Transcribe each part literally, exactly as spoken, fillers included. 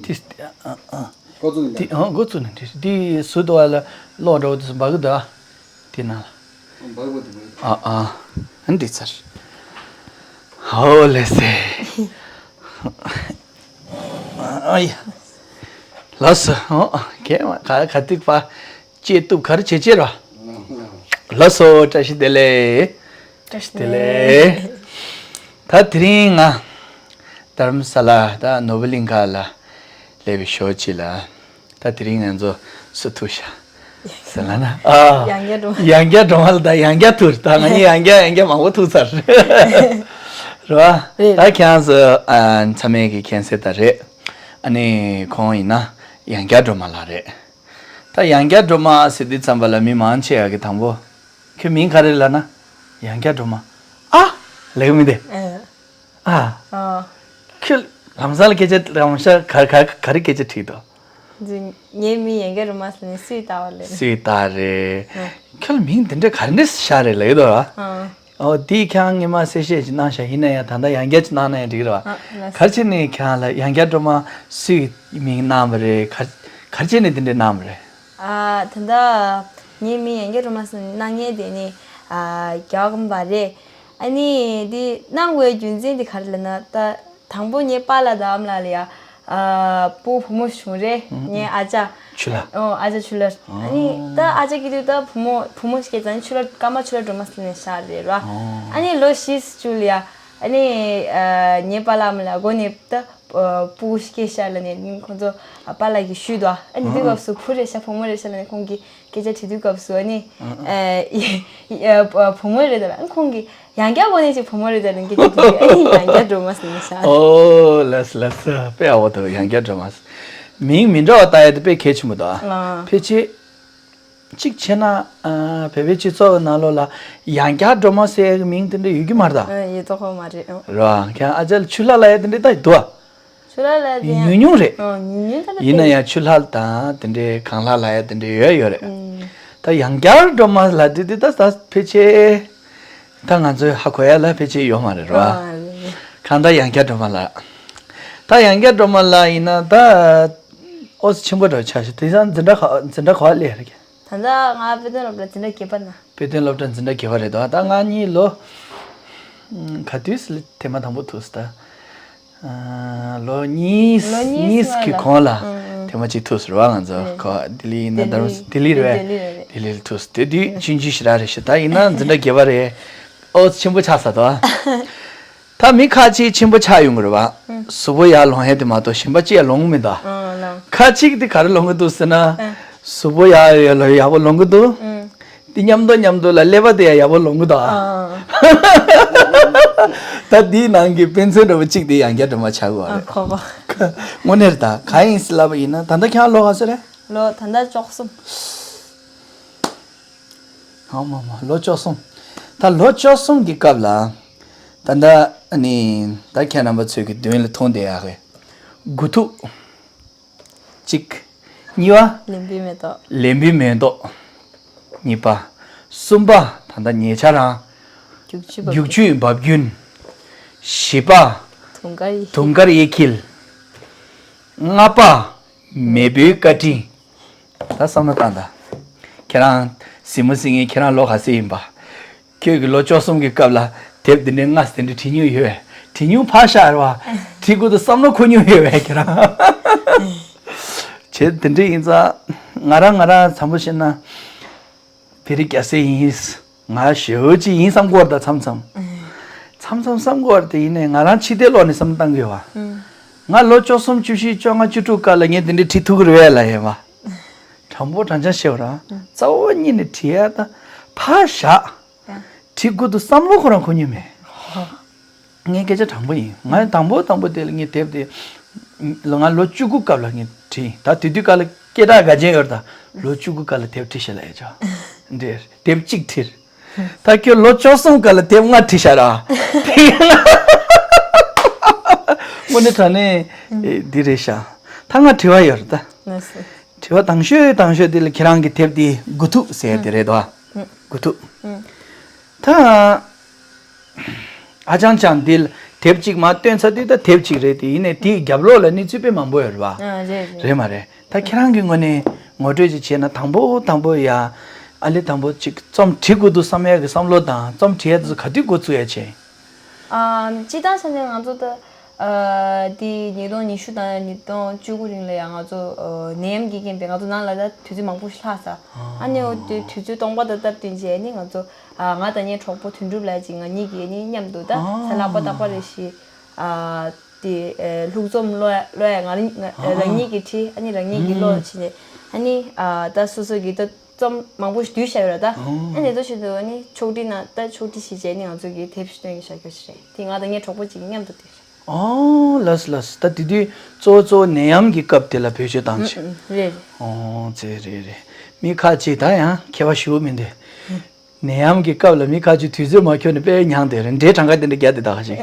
ཏིས་ཏི་ཨ་ཨ། འགོ་བཙུགས་ཡིན་ད། ཏི་ཨ་འགོ་བཙུགས་ནས་འདི་འདི་ཟུར་དུ་བ་ལ་གློག་འདྲ་བོ་དེ་ཚོ་འབག་གི་འདུག་ཨ། དེ་ནང་ལ། འབག་གི་འདུག་འབག་གི་འདུག་ཨ་ཨ། ཨ་འདི་ཚར། ཧོ་ལེ་སེ། ཨ་ཡ། ལགས་སོ། ཨོ་ཁྱེད་མ་ག་ག་ཏིག་པ། ཅེས་བཏུབ་ག་རེ་བྱེད་ཅེས་ར། ལགས་སོ། བཀྲ་ཤིས་བདེ་ལེགས། བཀྲ་ཤིས་བདེ་ལེགས། ད་དེ་རིང་ང་དྷ་རམ་ས་ལ་ད་ནོར་བུ་གླིང་ཁ་ལ་སླེབས་པའི་ཞོར་ཅིག་ལ། ད་དེ་རིང་ང་ཚོ་སུ་ཐུག་ཤག་ཟེར་ལ་ན། ཨ། ཡང་བསྐྱར་འགྲོ་མ། ཡང་བསྐྱར་འགྲོ་མ་ལ་ད་ཡང་བསྐྱར་ཐུག་ད་ང་གཉིས་ཡང་བསྐྱར་ཡང་བསྐྱར་མང་པོ་ཐུག་ཚར། རེད་བ། རེད། ད་ཁྱེད་རང་ཚོ་ཨ་ཚང་མས་ཀྱི་མཁྱེན་གསལ་ད་རེད། ཨ་ནི་ཁོང་ཡིན་ན་ཡང་བསྐྱར་འགྲོ་མ་ལ་རེད། ད་ཡང་བསྐྱར་འགྲོ་མ་ཟེར་དུས་ཙམ་པ་ལ་མི་མང་ཆེ་བ་གི་དང་པོ། ཁྱོད་མིང་ག་རེ་ལབ་ན། ཡང་བསྐྱར་འགྲོ་མ། ཨ། ལེགས་མི་འདི། ཨ། ཨ། ཨ། ཁྱོད་ལམ་སང་ལ་སྐད་ཆ་ལམ་ཤ་ག་ག་ག་རེ་སྐད་ཆ་དྲིས་དོ། འདི་ངའི་མིང་ཡང་བསྐྱར་འགྲོ་མ་ཟེར་ནས་སུས་བཏགས་པ་ལེ། སུས་བཏགས་རེད། ཨ། ཁྱོད་ལ་མིང་འདི་འདྲ་ག་རེ་འདྲ་ཤ་རེད་ལེགས་དོ། ཨ། ཨོ་དེ་ཁྱེད་རང་ངས་མ་གསལ་བཤད་ཅིག་གནང་ཤག་ཡིན་ན་ཡང་ད་ལྟ་ཡང་བསྐྱར་ཅིག་གནང་ན་ཡང་འགྲིག་རེད་བ། ཨ་ལགས། ག་རེ་བྱས་ནས་ཁྱེད་རང་ལ་ཡང་བསྐྱར་འགྲོ་མ་སུས་མིང་གནང་བ་རེད། ག་ག་རེ་བྱས་ནས་དེ་འདྲས་གནང་བ་རེད། ཨ་ད་ལྟ་ངའི་མིང་ཡང་བསྐྱར་འགྲོ་མ་ཟེར་གནང་མཁན་དེ་ནི་ཨ་རྒྱ་གར་པ་རེད། ཨ་ནི་དེ་གནང་དགོས་རྒྱུ་མཚན་དེ་ག་རེ་ལབ་ན། ད་དང་པོ་ངའི་པཱ་ལགས་དང་ཨ་མ་ལགས་ལ་ཡ་ཨ་སྤོ་བོ་བུ་མོ་བྱུང་རེད། ཨང་། ངའི་ཨ་ཅག་ཆུ་ལྷ། ཨོ་ཨ་ཅག་ཆུ་ལྷ། ཨ་ནི་ཨང་། ད་ཨ་ཅག་གི་དུས་ད་བུ་མོ་བུ་མོ་སྐྱེས་ཙང་ཆུ་ལྷ་ཀརྨ་ཆུ་ལྷ་སྒྲོལ་མ་ཟེར་ནས་ཤར་རེད་ར། ཨང་། ཨ་ནི་ལོ་བཞི་བཅུ་ལ་ཡ། ཨ་ནི་ཨ་ངའི་པཱ་ལགས་ཨ་མ་ལགས་སྒོ་ནས་ད་ཨ་སྤོ་བོ་སྐྱེས་ཤག་ལབ་ནས་ཁོང་ཚོ་པཱ་ལགས་ཀྱིས་ཞུས་འདུག་ཨ་ནི་དེ་སྐབས་སུ་བུ་རེད་ཤག་བུ་མོ་རེད་ཤག་ལབ་ནས་ཁོང་གིས་སྐད་ཆ་དྲིས་དུས་སྐབས་སུ་ཨ་ནི་ཨ་ཨ་བུ་མོ་རེད་ད་ལབ། ཨ་ཁོང་གིས་ཡང་བསྐྱར་སྒོ་ནས་ཅིག་བུ་མོ་རེད་ད་ལབ་སྐད་ཆ་དྲིས་དུས་ཨ་ནི་ཡང་བསྐྱར་སྒྲོལ་མ་ཟེར་ནས་ཤག་ཨོ་ལགས་སོ་ལགས་སོ། དཔེ་ཡག་པོ་འདུག་ཡང་བསྐྱར་སྒྲོལ་མ་ཟེར། མིང་མི་འདྲ་བ་བཏགས་ཡ་དེ་དཔེ་གལ་ཆེན་པོ་འདུག་ཨ། ཨ། ཕལ་ཆེར། གཅིག་བྱས་ན། ཨ། བོད་པའི་སྤྱི་ཚོགས་ནང་ལོགས་ལ་ཡང་བསྐྱར་སྒྲོལ་མ་ཟེར་ཡག་གི་མིང་དེ་འདྲ་ཡོད་ཀྱི་མ་རེད་ད། ཨ་ཡོད་མདོག་ཁ་པོ་མ་རེད། ཨ། རེད་བ། ཁྱེད་ཨ་ཅག་ལ་ཆུ་ལྷ་ལབ་ཡ་དེ་འདྲ་ད་འདུག་ཨ། ཆུ་ལྷ་ལབ་ཡ་དེ་ཡང་ཉུང་ཉུང་རེད། ཨ་ཉུང་ཉུང་ད་ད་ཡིན་ན་ཡང་ཆུ་ལྷ་དང་དེ་འདྲའི་གངས་ལྷ་ལབ་ཡ་དེ་འདྲ་ཡོད་ཡོད་རེད། ཨུམ། ད་ཡང་བསྐྱར་སྒྲོལ་མ་ལབ་དུས་དེ་ད་ད་ཕལ་ཆེར། ད་ང་ཚོའི་ཧ་གོ་ཡ་ལ་ཕལ་ཆེར་ཡོད་མ་རེད་རོ། ཨ་རེད་རེད། གང་ལྟར་ཡང་བསྐྱར་སྒྲོལ་མ་ལགས། ད་ཡང་བསྐྱར་སྒྲོལ་མ་ལགས་ཡིན་ན་ད་ཨོ་ཙི་ཆེན་པོ་འདྲ་ཆགས་ཤག་དེང་སང་འཛིན་གྲྭ་ག་འཛིན་གྲྭ་ག་པར་སླེབས་རེད། ད་ལྟ་ང་དཔེ་སྟོན་སློབ་གྲྭ་འཛིན་གྲྭ་བརྒྱད་པ་ན། དཔེ་སྟོན་སློབ་གྲྭ་འཛིན་གྲྭ་བརྒྱད་པ་རེད་དོ། ད་ང་གཉིས་ལོ་ག་དུས་སུ་ཐེངས་མ་དང་པོ་ཐུག་སོང་ད། ལོ་གཉིས། ལོ་གཉིས་གཉིས་ཀྱི་གོང་ལ་ཨང་ཨང་ཐེངས་མ་གཅིག་ཐུག་སོང་རེད་བ། ང་ཚོ་ཨེ་ཁོ་ལྡི་ལི་ཡིན་ན་ལྡི་ལི་ལྡི་ལི་རེད་ལྡི་ལི་རེད། ལྡི་ལི་ལ་ཐུག་སོང་། དེ་དུས་ཆུང་ཆུང་ཞེ་དྲག་རེད་ཤག་ད་ཡིན་ན་འཛིན་གྲྭ་བརྒྱད་པ་རེད། ཨོ་ཙི་ཆེན་པོ་ཆགས་ཚར་དོ། ད་མི་ཁ་ཅིག་ཆེན་པོ་ཆགས་ཡོང་གི་རེད་བ། ཨང་། གཟུགས་པོ་ཡར་ལོང་ཡ་དེ་མ་གཏོགས་གཞན་པ་ཅི་ཡང་ལོང་གི་མི་འདུག་ཨང་ལོང་། ཁ་ཅིག་དེ་ག་རེ་ལོང་གི་འདུག་ཟེར་ན། ཨང་། གཟུགས་པོ་ཡར་ཡར་ལོང་ཡག་པོ་ལོང་གི་འདུག་ཨང་། དེ་མཉམ་དུ་མཉམ་དུ་ལ་ཀླད་པ་དེ་ཡང་ཡག་པོ་ལོང་གི་འདུག་ཨ། ཨང་། ད་དེའི་ནང་གི་དཔེ་མཚོན་འདྲ་པོ་གཅིག་དེ་ཡང་བསྐྱར་སྒྲོལ་མ་ཆགས་ཀྱི་ཡོད་རེད། ཨ་ཁོ་པ། དངོས་གནས་རེད་ད། གང་ཡིན་ཟེར་ལབ་པ་ཡིན་ན་ད་ལྟ་ཁྱེད་རང་ལོ་ག་ཚོད་རེད། ལོ་ད་ལྟ་བཅུ་གསུམ། ཨ་མ་མ་ལོ་བཅུ་གསུམ། ད་ལོ་བཅུ་གསུམ་གྱི་སྐབས་ལ། ད་ལྟ་ཨ་ནི་ད་ཁྱེད་རྣམ་པ་ཚོས་ཀྱི་མདུན་ལ་མཐོང་བསྡད་ཡག་གི་དགུ་ཐུག་གཅིག་གཉིས་པ། ལན་བུའི་མེ་ཏོག་ལན་བུའི་མེ་ཏོག་གཉིས་པ། གསུམ་པ། ད་ལྟ་ཉེ་ཆར་རང་རྒྱུག་ཆུའི་འབབ་རྒྱུག་ཆུའི་འབབ་རྒྱུན། བཞི་པ། དུང་དཀར་ཡི། དུང་དཀར་ཡི་འཁྱིལ། ལྔ་པ། མེས་པོའི་བཀའ་དྲིན། ད་བསམ་བློ་བཏང་དང་། ཁྱེད་རང་གཟིགས་མོ་གཟིགས་མཁན་ཁྱེད་རང་ལོ་ག་ཚོད་ཡིན་པ། ཁྱོད་ཀྱི་ལོ་བཅུ་གསུམ་གྱི་སྐབས་ལ་དེབ་འདི་འདྲའི་ལྔ་དེ་འདྲའི་བྲིས་མྱོང་ཡོད་པས། བྲིས་མྱོང་ཕར་བཞག་རེད་བ། བྲིས་དགོས་འདུག་བསམ་བློ་འཁོར་མྱོང་ཡོད་པས་ཁྱེད་རང་། བྱས་དེ་འདྲ་ཡིན་ཙང་ང་རང་ང་རང་བསམ་བློ་བཤད་ན། བོད་རིགས་སྐྱ་སེར་ཡིན། ང་ཞེ་པོ་ཅིག་ཡིན་བསམ་གྱི་ཡོད་རེད་ད་མཚམས་མཚམས། མཚམས་མཚམས་བསམ་གྱི་ཡོད་རེད་དེ། ཡིན་ནའི་ང་རང་ཕྱི་བལྟས་ལོག་ནས་བསམ་བློ་བཏང་གི་ཡོད་པ། ང་ལོ་བཅུ་གསུམ་བཅུ་བཞི་བཅོ་ལྔ་བཅུ་དྲུག་སྐབས་ལ་ངས་དེ་འདྲའི་བྲིས་ཐུབ་ཀྱི་རེད་པས་ལབ་ཡོད་པ། དྲང་པོ་དྲང་བཞག་བཤད་པ་ར། རྩ་བ་ཉིད་ནས་བྲིས་ཡ་ད་ཕར་བཞག་བྲིས་དགོས་འདུག་བསམ་བློ་ཁོ་རང་འཁོར་མྱོང་མེད། ངའི་སྐད་ཆ་དྲང་པོ་ཡིན། ང་དང་པོ་དང་པོ་དེ་ལ་ངའི་དེབ་དེ་ལ་ང་ལོ་བཅུ་དགུ་སྐབས་ལ་ངས་བྲིས། ད་དེ་དུས་སྐབས་ལ་སྐད་གྲགས་དགའ་ཅན་ཡོད་རེད་ད། ལོ་བཅུ་དགུ་སྐབས་ལ་དེབ་བྲིས་ཤག་ལབ་ཡ་ཅོ། འདྲེ་དེབ་གཅིག་བྲིས། ད་ཁྱོད་ལོ་བཅུ་གསུམ་སྐབས་ལ་དེབ་ལྔ་བྲིས་ཤག་ར། དངོས་གནས་དྲང་གནས་འདི་རེད་ཤག་ད་ང་དྲི་བ་ཡོད་རེད་ད། དྲི་བ་དང་ཤོས་དང་ཤོས་དེ་ལ་ཁྱེད་རང་གི་དེབ་དེ་དགུ་ཐུག་ཟེར་དེ་རེད་དོ། དགུ་ཐུག་ད། ཨ་ཅང་ཅང་འདི་ལ་ དེབ་ཅིག་མར་བཏོན་ཚར་དུས་ད་དེབ་ཅིག་རེད་དེ། ཡིན་ནའི་དེའི་རྒྱབ་ལོགས་ལ་གནས་ཚུལ་དཔེ་མང་པོ་ཡོད་རེད་བ། ཨ་རེད་རེད། རེད་མ་རེད། ད་ཁྱེད་རང་གི་ངོས་ནས་ངོ་སྤྲོད་ཅིག་བྱས་ན། དང་པོ་དང་པོ་ཡ། ཨ་ལེ་དང་པོ་ཅིག་རྩོམ་བྲི་དགོས་འདུག་བསམ་ཡ་གི་བསམ་བློ་དང་། རྩོམ་བྲི་ཡ་དེ་ཚོ་ག་དུས་འགོ་བཙུགས་ཡ་བྱས། ཨ། སྤྱིར་བཏང་ཆ་ནས་ང་ཚོ་ད། ཨ། འདི་ཉིས་སྟོང་ཉི་ཤུ་དང་ཉིས་སྟོང་བཅུ་དགུ་རིང་ལ་ཡང་ང་ཚོ། ཨ། ནད་ཡམས་ཀྱི་རྐྱེན་པས་ང་ཚོ་ནང་ལ་ད་དུས་ཚོད་མང་པོ་ཞིག་ལྷག་ས། ཨ་ནི་འོ་དེ་དུས་ཚོད་སྟོང་པ་དང་སྟབས་བསྟུན་བྱས་ནི་ང་ཚོ། ཨ། ང་དང་ངའི་གྲོགས་པོ་དོན་གྲུབ་ལགས་ཀྱིས་ང་གཉིས་ཀྱིས་ནི་མཉམ་དུ་ད། ཨ། གཟའ་ལྷག་པ་རྟག་པ་རེ་བཞིན། ཨ། དེ། ཨ། ལྷུག་རྩོམ་ཀློག་ཀློག་ཡ་ང་རང་། ང་། ཨ། རང་ཉིད་ཀྱིས་བྲིས། ཨ་ནི་རང་ཉིད་ཀྱིས་ཀློག་བྱས་ནས། ཨ་ནི། ཨ། ད་སོ་སོ་གིས་ད་རྩོམ་མང་པོ་ཞིག་བསྡུས་བཞག་ཡོད་ར་ད། ཨ། ཨ་ནི་དེ་ཚོ་ཞིག་ཏུ་ཨ་ནི་ཕྱོགས་སྒྲིག་གནང་། ད་ཕྱོགས་སྒྲིག་ཞིག་བྱས་ནས་ང་ཚོ་གིས་དེབ་ཞིག་བཏོན་བཞག་རྒྱུ་ཞིག་རེད། དེ་ང་དང་ངའི་གྲོགས་པོ་གཅིག་གིས་མཉམ་དུ་བཏོན་བཞག་ཨོ་ལགས་སོ་ལགས་སོ། ད་དེ་དུས་གཙོ་བོ་གཙོ་བོ་ནད་ཡམས་ཀྱི་སྐབས་དེ་ལ་བེད་སྤྱོད་བཏང་བྱས། ཨ། རེད་རེད། ཨོ་ཙེ་རེད་རེད། མི་ཁ་ཅིག་ད་ཡང་མཁས་པ་ཞེ་པོ་མི་འདུག་ནད་ཡམས་ཀྱི་སྐབས་ལ་མི་ཁ་ཅིག་དུས་ཚོད་མ་འཁྱོལ་ནས་དཔེ་མྱངས་བསྡད་རེད། འདྲའི་གྲངས་ཀ་དེ་འདྲ་བརྒྱབ་བསྡད་ད་ག་ཞིག་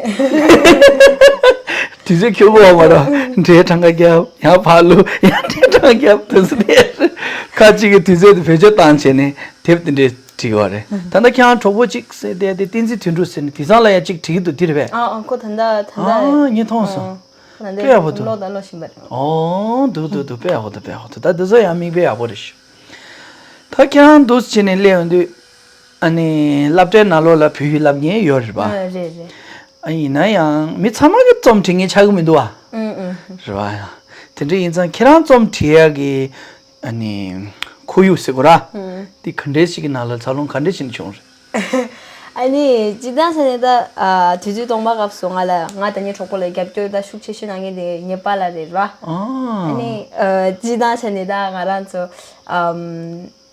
དུས་ཚོད་འཁྱོལ་གི་ཡོད་མ་རེད། འདྲའི་གྲངས་ཀ་བརྒྱབ། ཡང་ཕར་ལུས། ཡང་འདྲའི་གྲངས་ཀ་བརྒྱབ། དེ་ཚོ་དེ་ཁ་ཅིག་གིས་དུས་ཚོད་དེ་བེད་སྤྱོད་བཏང་བྱས་ནས་དེབ་དེ་འདྲའི་བྲིས་པ་རེད། ད་ལྟ་ཁྱེད་རང་གྲོགས་པོ་གཅིག་བསྡད་དེ། བསྟན་འཛིན་དོན་གྲུབ་ཟེར་ནས། དེང་སང་ལ་ཡང་གཅིག་བྲིས་ཀྱི་འདུག་དེ་རེད་པས། ཨ་ཨ། ཁོ་ད་ལྟ་ད་ལྟ། ཨ། ངས་མཐོང་སོང་། ཨ། ད་ལྟ་དཔེ་ཡག་པོ་འདུག་ཀློག་དང་ཀློག་བཞིན་པ་རེད། ཨོ་འདུག་འདུག་འདུག་དཔེ་ཡག་པོ་འདུག་དཔེ་ཡག་པོ་འདུག་ད་དེ་ཚོ་ཡང་མིག་དཔེ་ཡག་པོ་རེད་ཤག་ད་ཁྱེད་རང་འདུག་སེ་བྱས་ནས་སླེབས་ཡོང་དུས། ཨ་ནི་སློབ་གྲྭའི་ནང་ལོགས་ལ་བོད་ཡིག་བསླབ་མཁན་ཡོད་རེད་པ། ཨ། རེད་རེད། ཨ། ཡིན་ན་ཡང་མི་ཚང་མ་གིས་རྩོམ་བྲིས་མཁན་ཆགས་ཀྱི་མི་འདུག་ཨ། ཨུ་ཨུ། རེད་པ། ཡང་དེ་འདྲ་ཡིན་ཙང་ཁྱེད་རང་རྩོམ་བྲིས་ཡག་གི། ཨ་ནི་ཁོར་ཡུག་ཟེར་དགོས་ར། ཨུ། འདི་ག་འདྲས་ཞིག་གི་ནང་ལ་འཚར་ལོངས་ག་འདྲས་ཞིག་བྱུང་རེད། ཨ་ནི་སྤྱིར་བཏང་བྱས་ནས་ད། ཨ། དུས་ཚོད་སྟོང་པ་སྐབས་སུ་ང་ལ། ང་དང་ངའི་གྲོགས་པོ་ལ་རྒྱབ་སྐྱོར་ད་ཤུགས་ཆེ་ཤོས་གནང་མཁན་དེ་ངའི་པཱ་ལགས་རེད་ར། ཨ། ཨ་ནི། ཨ། སྤྱིར་བཏང་བྱས་ནས་ད་ང་རང་ཚོ། ཨམ།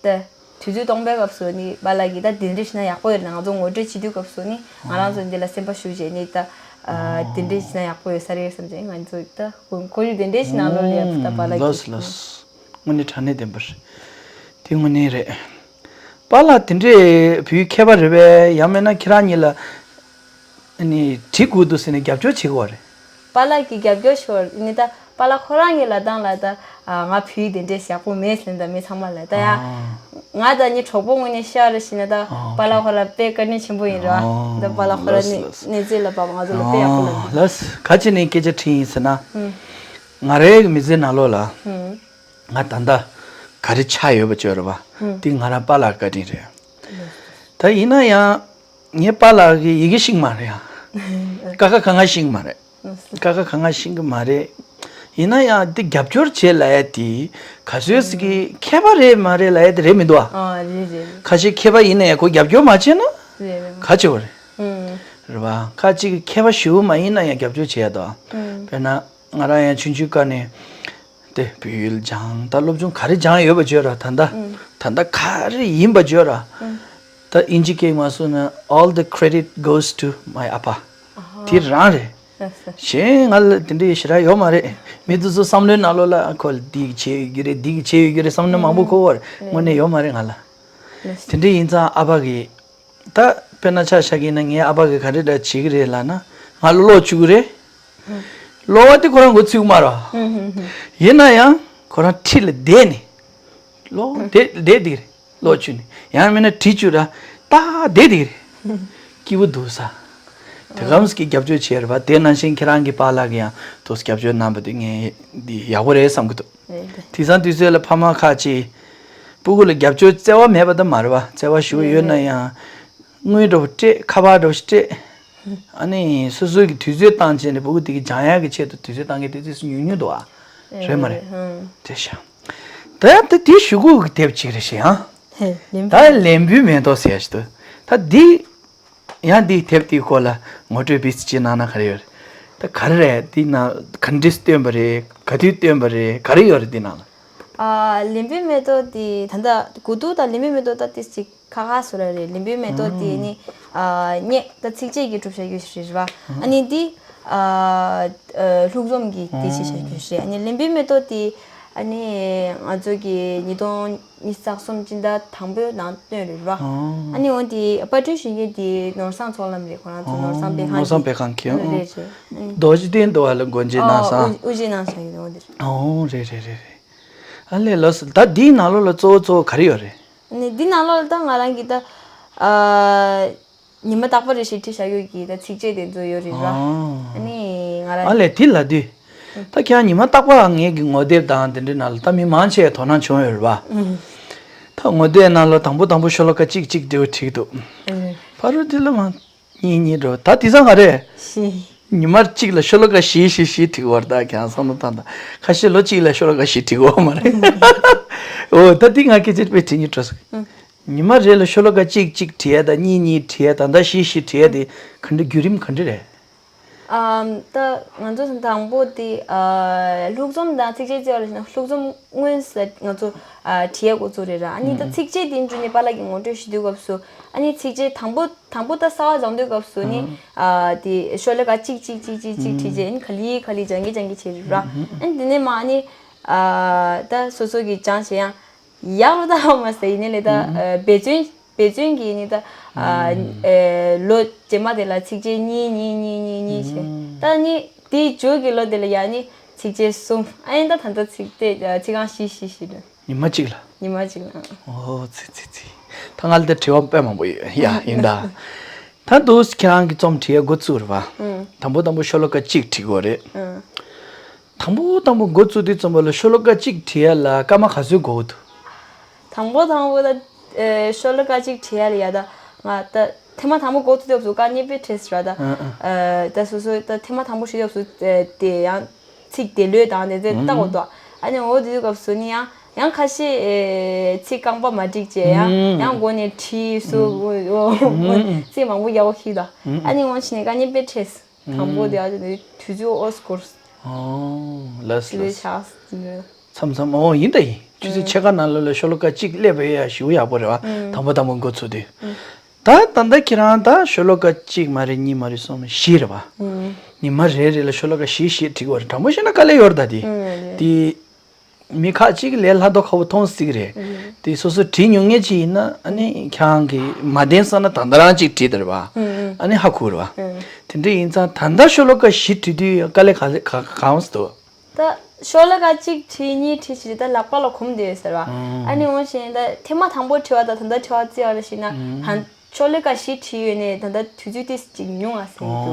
ད་དུས་ཚོད་སྟོང་པའི་སྐབས་སུ་ནི་པཱ་ལགས་ཀྱིས་ད་དེ་འདྲ་བྱས་ན་ཡག་པོ་ཡོད་ན། ང་ཚོ་ངོ་སྤྲོད་བྱེད་དུས་སྐབས་སུ་ནི་ང་རང་ཚོ་འདི་ལ་སེམས་པ་ཞུགས་བྱས་ནས་ད། ཨ། དེ་འདྲ་བྱས་ན་ཡག་པོ་ཡོད་ས་རེད་བསམ་བྱས། ང་ཚོ་ད་ཁོར་ཡུག་དེ་འདྲ་ཞིག་ནང་ལོགས་ལ་ཡབ་ད་པཱ་ལགས་ཀྱིས། ལགས་ལགས། དངོས་གནས་དྲང་གནས་བདེན་པ་རེད། དེ་དངོས་གནས་རེད། པཱ་ལགས་དེ་འདྲའི་བོད་ཡིག་མཁས་པ་རེད་པས། ཡང་མིན་ན་ཁྱེད་རང་གཉིས་ལ་ཨ་ནི་བྲིས་དགོས་འདུག་ཟེར་ནས་རྒྱབ་སྐྱོར་བྱེད་དགོས་པ་རེད། པཱ་ལགས་ཀྱིས་རྒྱབ་སྐྱོར་ཞུ་བ་ནི་ད་པཱ་ལགས་ཁོ་རང་གི་ལབ་སྟངས་ལ་ད། ཨ། ང་བོད་ཡིག་དེ་འདྲའི་ཡག་པོ་མེད་ཟེར་ད་མི་ཚང་མ་ལ་ད་ཡ། ཨ། ང་དང་ངའི་གྲོགས་པོ་ངོས་ནས་བཤད་རེ་བྱས་ན་ད། ཨ། པཱ་ལགས་ཁོ་རང་དཔེ་བཀའ་དྲིན་ཆེན་པོ་ཡིན་ར། ཨ། ད་པཱ་ལགས་ཁོ་རང་ནི། ལགས་སོ་ལགས་སོ། གནས་ཚུལ་ལ་བབས་ང་ཚོ་ལ་དཔེ་ཡག་པོ་ལབ། ཨ། ལགས་སོ། ག་ཅི་ནས་སྐད་ཆ་དྲིས་ཡིན་ཟེར་ན། ཨུ། ང་རའི་མི་ཚེ་ནང་ལོགས་ལ། ཨུ། ང་ད་ལྟ་ག་རེ་ཆགས་ཡོད་པ་བརྗོད་ར་བ། ཨུ། དེ་ང་རང་པཱ་ལགས་བཀའ་དྲིན་རེད། ད་ཡིན་ན་ཡང་ངའི་པཱ་ལགས་ཀྱིས་ཡི་གེ་ཤེས་ཀྱི་མ་རེད་ཡ། ཀ་ཁ་ག་ང་ཤེས་ཀྱི་མ་རེད། ཀ་ཁ་ག་ང་ཤེས་ཀྱི་མ་རེད། ཡིན་ན་ཡང་དེ་རྒྱབ་སྐྱོར་བྱེད་ལབ་ཡ་དེ་ག་ཚོད་ཅིག་གི་མཁས་པ་རེད་མ་རེད་ལབ་ཡ་དེ་རེད་མི་འདུག་ཨ། ཨ། རེད་རེད། ཁ་ཤས་མཁས་པ་ཡིན་ན་ཡང་ཁོ་རྒྱབ་སྐྱོར་མ་བྱས་ན། རེད་རེད། ག་བྱེད་དགོས་རེད། ཨུ། རེད་བ། ཁ་ཅིག་མཁས་པ་ཞེ་པོ་མ་ཡིན་ན་ཡང་རྒྱབ་སྐྱོར་བྱེད་ཡ་དང་། ཨུ། དཔེར་ན་ང་རང་ཡང་ཆུང་ཆུང་སྐབས་ནས་དེ་བོད་ཡིག་སྦྱངས། ད་སློབ་སྦྱོང་ག་རེ་སྦྱངས་ཡོད་པ་བརྗོད་ར། ད་ལྟ། ཨུ། ད་ལྟ་ག་རེ་ཡིན་པ་བརྗོད་ར། ཨུ། ད་དབྱིན་ཇི་སྐད་མ་སོང་ན། All the credit goes to my ཨ་ཕ། ཨ་ཧ། དེ་རང་རེད། ལགས་སོ། གཞན་ང་ལ་དེ་འདྲའི་ཞེ་དྲག་ཡོད་མ་རེད། མི་དེ་ཚོ་བསམ་བློའི་ནང་ལོགས་ལ་ཁོ་ལ་འདི་བྱས་ཡོད་ཀྱི་རེད། འདི་བྱས་ཡོད་ཀྱི་རེད་བསམ་བློ་མང་པོ་འཁོར་བ་རེད། དངོས་གནས་ཡོད་མ་རེད་ང་ལ། ལགས་སོ། དེ་འདྲ་ཡིན་ཙང་ཨ་ཕ་གིས། ད་དཔེར་ན་ཆ་བཞག་གི་ཡིན་ན་ངའི་ཨ་ཕ་གིས་ག་རེ་འདྲ་བྱེད་ཀྱི་རེད་ལབ་ན། ང་ལ་ཀློག་བཅུག་གི་རེད། ཀློག་པ་དེ་ཁོ་རང་འགོ་ཚུགས་མ་རེད། ཡིན་ན་ཡང་ཁོ་རང་འཁྲིས་ལ་བསྡད་ནས་ཀློག་བསྡད་བསྡད་བསྡད་ཀྱི་རེད། ཀློག་བཅུག་ནས། ཡང་མིན་ན་བྲིས་བཅུག་ར། ད་བསྡད་བསྡད་ཀྱི་རེད། སྐྱིད་པོ་འདུག་ས། དེ་གམ་ཟིག་གི་རྒྱབ་སྐྱོར་བྱས་རེད་པ། དེ་ནང་བཞིན་ཁྱེད་རང་གི་པཱ་ལགས་ཀྱིས་ཡང་ཏོག་ཙམ་རྒྱབ་སྐྱོར་གནང་པ་དེ་ངས་འདི་ཡག་པོ་རེད་བསམ་གྱི་འདུག་རེད་རེད། དེང་སང་དུས་ཚོད་ལ་ཕ་མ་ཁག་ཅིག་སྤུ་གུ་ལ་རྒྱབ་སྐྱོར་བརྩེ་བ་མེད་པ་ད་མ་རེད་པ། བརྩེ་བ་ཞེ་པོ་ཡོད་ན་ཡང་། དངུལ་འདྲ་པོ་སྤྲད། ཁ་པར་འདྲ་པོ་ཞིག་སྤྲད། ཨ་ནི་སོ་སོའི་གི་དུས་ཚོད་བཏང་བྱས་ནས་སྤུ་གུ་དེ་གི་སྦྱང་ཡག་གི་ཆེད་དུ་དུས་ཚོད་བཏང་མཁན་དེ་ཚོ་ཉུང་ཉུང་འདུག་ཨ། རེད་མ་རེད། ཧུམ། དེ་ཤ། ད་ཡང་ད་དེ་གཞུག་གུ་གི་དེབ་ཅིག་རེད་ཤག་ཡང་། ཧེ། ལན་ད་བུའི་ལན་བུའི་མེ་ཏོག་ཟེར་ཡ་ཞིག་འདུག་ད་འདི། ཡང་འདིའི་དེབ་དེའི་སྐོར་ལ་ངོ་སྤྲོད་བིས་ཅིག་གནང་ན་ག་རེ་ཡོད་རེད། ད་ག་རེ་རེད། འདི་ནང་ག་འདྲས་བཏོན་པ་རེད། ག་དུས་བཏོན་པ་རེད། ག་རེ་ཡོད་རེད་འདི་ནང་ལ། ཨ། ལན་བུའི་མེ་ཏོག་དེ་ད་ལྟ་དགུ་ཐུག་དང་ལན་བུའི་མེ་ཏོག་ད་ཏིས་ཅིག་ཁ་ཁ་བཟོ་ར་རེད། ལན་བུའི་མེ་ཏོག་དེ་ནི། ཨ། སྙེ་ད་ཚིགས་བཅད་ཀྱིས་གྲུབ་བཞག་རྒྱུ་ཞིག་རེད་བ། ཨ་ནི་འདི། ཨ། ཨ། ལྷུག་རྩོམ་གྱི་དེ་ཞིག་བྱ་རྒྱུ་ཞིག་རེད། ཨ་ནི་ལན་བུའི་མེ་ཏོག་དེ། ཨ་ནི་ང་ཚོ་གི་ཉིས་སྟོང་ཉི་ཤུ་རྩ་གསུམ་སྤྱི་ཟླ་དང་པོའི་ནང་བཏོན་རེད་བ། ཨ་ནི་འོ་དེ་པར་སྐྲུན་ཞུ་མཁན་དེ་ནོར་བཟང་ཚོགས་ལམ་རེད། ཁོ་རང་ཚོ་ནོར་བཟང་དཔེ་ཁང་གི། ནོར་བཟང་དཔེ་ཁང་གི། རེད་རེད། ཨ་ནི། རྡོ་རྗེ་གདན་དུ་བ་ལ་སྒོ་འབྱེད་གནང་ས། ཨོ། དབུ་འབྱེད་གནང་ས་ཡིན། འོ་དེ་རེད། ཨོ་རེད་རེད་རེད་རེད། ཨ་ལས་ལགས་སོ། ད་འདིའི་ནང་ལོགས་ལ་གཙོ་བོ་གཙོ་བོ་ག་རེ་ཡོད་རེད། ནི་འདི་ནང་ལོགས་ལ་ད་ང་རང་གིས་ད། ཨ། ཉི་མ་རྟག་པ་རེ་བཞིན་བྲིས་བཞག་ཡོད་ཀྱི་ད་ཚིགས་བཅད་དེ་ཚོ་ཡོད་རེད་ར། ཨ་ནི་ང་རང་ཨ་ལས་དེ་ལ་དུས། ད་ཁྱེད་རང་ཉི་མ་རྟག་པར་ངེད་ཀྱི་ངོ་དེབ་དང་དེ་འདྲའི་ནང་ལ་ད་མི་མང་ཆེ་དོ་སྣང་བྱུང་ཡོད་རེད་བ། ད་ངོ་དེབ་ནང་ལ་དང་པོ་དང་པོ་ཤོ་ལོ་ཀ་གཅིག་གཅིག་འབྲི་བ་བྲིས་འདུག་ཕ་རུ་དེ་ལ་མ་གཉིས་གཉིས་འགྲོ་ད་དེ་ཚང་ག་རེད། ཉི་མ་གཅིག་ལ་ཤོ་ལོ་ཀ་བཞི་བཞི་བཞི་བྲིས་བར་ད་ཁྱེད་རང་བསམ་བློ་བཏང་དང་ཁ་ཤས་ལོ་གཅིག་ལ་ཤོ་ལོ་ཀ་བཞི་བྲིས་དགོས་མ་རེད། འོ་ད་དེ་ང་སྐད་ཆ་དཔེ་དྲི་སྙིང་བྲོ་སོང་། ཉི་མ་རེ་ལ་ཤོ་ལོ་ཀ་གཅིག་གཅིག་བྲིས་ཡ་དང་གཉིས་གཉིས་བྲིས་ཡ་ད་ལྟ་བཞི་བཞི་བྲིས་ཡ་དེ་ག་འདྲ་བརྒྱུད་རིམ་ག་འདྲ་རེད། ཨམ། ད་ང་ཚོ་དང་པོ་དེ་ཨ། ལྷུག་རྩོམ་དང་ཚིགས་བཅད་བརྩི་བ་ལ་བྱས་ན་ལྷུག་རྩོམ་སྔོན་ཟད་ང་ཚོ་ཨ། བྲིས་ཡ་འགོ་བཙུགས་རེད་ར། ཨ་ནི་ད་ཚིགས་བཅད་དེ་འཇུ་ནས་པཱ་ལགས་ཀྱིས་ངོ་སྤྲོད་ཞུ་དུས་སྐབས་སུ་ཨ་ནི་ཚིགས་བཅད་དང་པོ་དང་པོ་ད་གསར་པ་སྦྱང་དུས་སྐབས་སུ་ནི་ཨ། དེ་ཤོ་ལོ་ཀ་གཅིག་གཅིག་གཅིག་གཅིག་གཅིག་བྲིས་རྗེས་ཨ་ནི་ག་ལེ་ག་ལེ་སྦྱང་གི་སྦྱང་གི་བྱས་རེད་ར། ཨ་ནི་དེ་ནས་མ་ཨ་ནི་ཨ། ད་སོ་སོ་གིས་སྦྱངས་བྱས་ཡང་། ཡག་རུ་ད་ཧ་མ་ཟེར་ཡིན་ནའི་ལས་ད་ཨ། འབད་བརྩོན་འབད་བརྩོན་གྱིས་ནི་ད་ཨ། ཨ། ལོ་རྗེས་མ་དེ་ལ་ཚིགས་བཅད་གཉིས་གཉིས་གཉིས་གཉིས་གཉིས་བྱས། ད་ནི་དེའི་མཇུག་གི་ལོ་དེ་ལ་ཡང་ནི་ཚིགས་བཅད་གསུམ། ཨ་ཡིན་ད་ད་ལྟ་ཚིག་དེ་ཚིག་རྐང་བཞི་བཞི་བཞི་རེད། ཉི་མ་གཅིག་ལ། ཉི་མ་གཅིག་ལ། ཨོ་ཙི་ཙི་ཙི། ད་ང་ལ་ད་དྲི་བ་དཔེ་མང་པོ་ཡོད་ཡ་ཡིན་ད། ད་དུ་ཁྱེད་རང་གི་རྩོམ་བྲིས་ཡ་འགོ་བཙུགས་རེད་བ། དང་པོ་དང་པོ་ཤོ་ལོ་ཀ་གཅིག་བྲིས་དགོས་རེད། དང་པོ་དང་པོ་འགོ་བཙུགས་དུས་ཙམ་པ་ལ་ཤོ་ལོ་ཀ་གཅིག་བྲིས་ཡ་ལ་སྐར་མ་ག་ཚོད་འགོར་འདུག་དང་པོ་དང་པོ་ད་ཨེ། ཤོ་ལོ་ཀ་གཅིག་བྲིས་ཡ་ལ་ཡ་ད་ང་ད་ཐེངས་མ་དང་པོ་འགོ་བཙུགས་དུས་སྐབས་སུ་སྐར་མ་གཉིས་པའི་གྲས་ར་ད། ཨ་ཨ། ཨེ། ད་སོ་སོ་ད་ཐེངས་མ་དང་པོ་ཞུ་དུས་སྐབས་སུ་ཨེ། དེ་ཡང་ཚིག་དེ་ལོས་དང་དེ་ཚོ་ལྟ་དགོས་འདུག་ཨ་ནི་འོ་དེ་དུས་སྐབས་སུ་ནི་ཡང་ཡང་ཁ་ཤས་ཨེ། ཚིག་རྐང་པ་མ་འགྲིག་བྱས་ཡང་ཡང་འགོ་ནས་བྲིས་སུ་འོ་འོ་ཚིག་མང་པོ་ཡག་པོ་ཤེས་འདུག་ཨ་ནི་འོ་ཕྱིན་ནས་སྐར་མ་གཉིས་པའི་གྲས། དང་པོ་དེ་ཨ་ཅེ་དེ་དུས་ཚོད་ཨོ་སྐོར། ཨོ། ལགས་ཆུ་ཚོད་ལགས། ཆགས་ཟིན་རེད། མཚམས་མཚམས་ཨོ་ཡིན་ད་ཡིན། ཆུ་ཚོད་ཕྱེད་ཀ་ནང་ལོགས་ལ་ཤོ་ལོ་ཀ་གཅིག་སླེབས་པ་ཡ་ཞེ་པོ་ཡག་པོ་རེད་བ། དང་པོ་དང་པོ་འགོ་ཚུགས་དུས། ད་ད་ལྟ་ཁྱེད་རང་ད་ཤོ་ལོ་ཀ་གཅིག་མ་རེད་གཉིས་མ་རེད་གསུམ་བཞི་རེད་བ། ཉི་མ་རེ་རེ་ལ་ཤོ་ལོ་ཀ་བཞི་བཞི་བྲིས་དགོས་རེད། དྲང་པོ་བཤད་ན་དཀའ་ལས་ཡོད་རེད་ད་དེ། དེ། མི་ཁག་ཅིག་ལས་སླ་རྡོ་ཁ་བོ་མཐོང་སྲིད་ཀྱི་རེད། དེ་སོ་སོ་བྲིས་མྱོང་མཁན་ཅིག་ཡིན་ན་ཨ་ནི་ཁྱེད་རང་གིས་མ་བདེན་བསམ་ན་ད་ལྟ་རང་ཅིག་བྲིས་དེ་རེད་བ། ཨ་ནི་ཧ་གོ་རེད་བ། དེ་འདྲ་ཡིན་ཙང་ད་ལྟ་ཤོ་ལོ་ཀ་བཞི་བྲིས་དུས་དཀའ་ལས་ག་ལེ་ག་གང་སུ་འདུག་ད་ཤོ་ལོ་ཀ་གཅིག་བྲིས་གཉིས་བྲིས་བྱས་ད་ལག་པ་ལ་གོམས་བསྡད་ཡོད་ཟེར་བ། ཨ་ནི་འོང་ཞིང་ད་ཐེངས་མ་དང་པོ་བྲིས་བ་ད་ད་ལྟ་བྲིས་བ་བརྩི་བ་ལ་བྱས་ན་ད་ཤོ་ལོ་ཀ་བཞི་བྲིས་ཡོད་ནས་ད་ལྟ་དུས་ཚོད་ཏིས་ཅིག་ཉུང་བ་ཟེར་གྱི་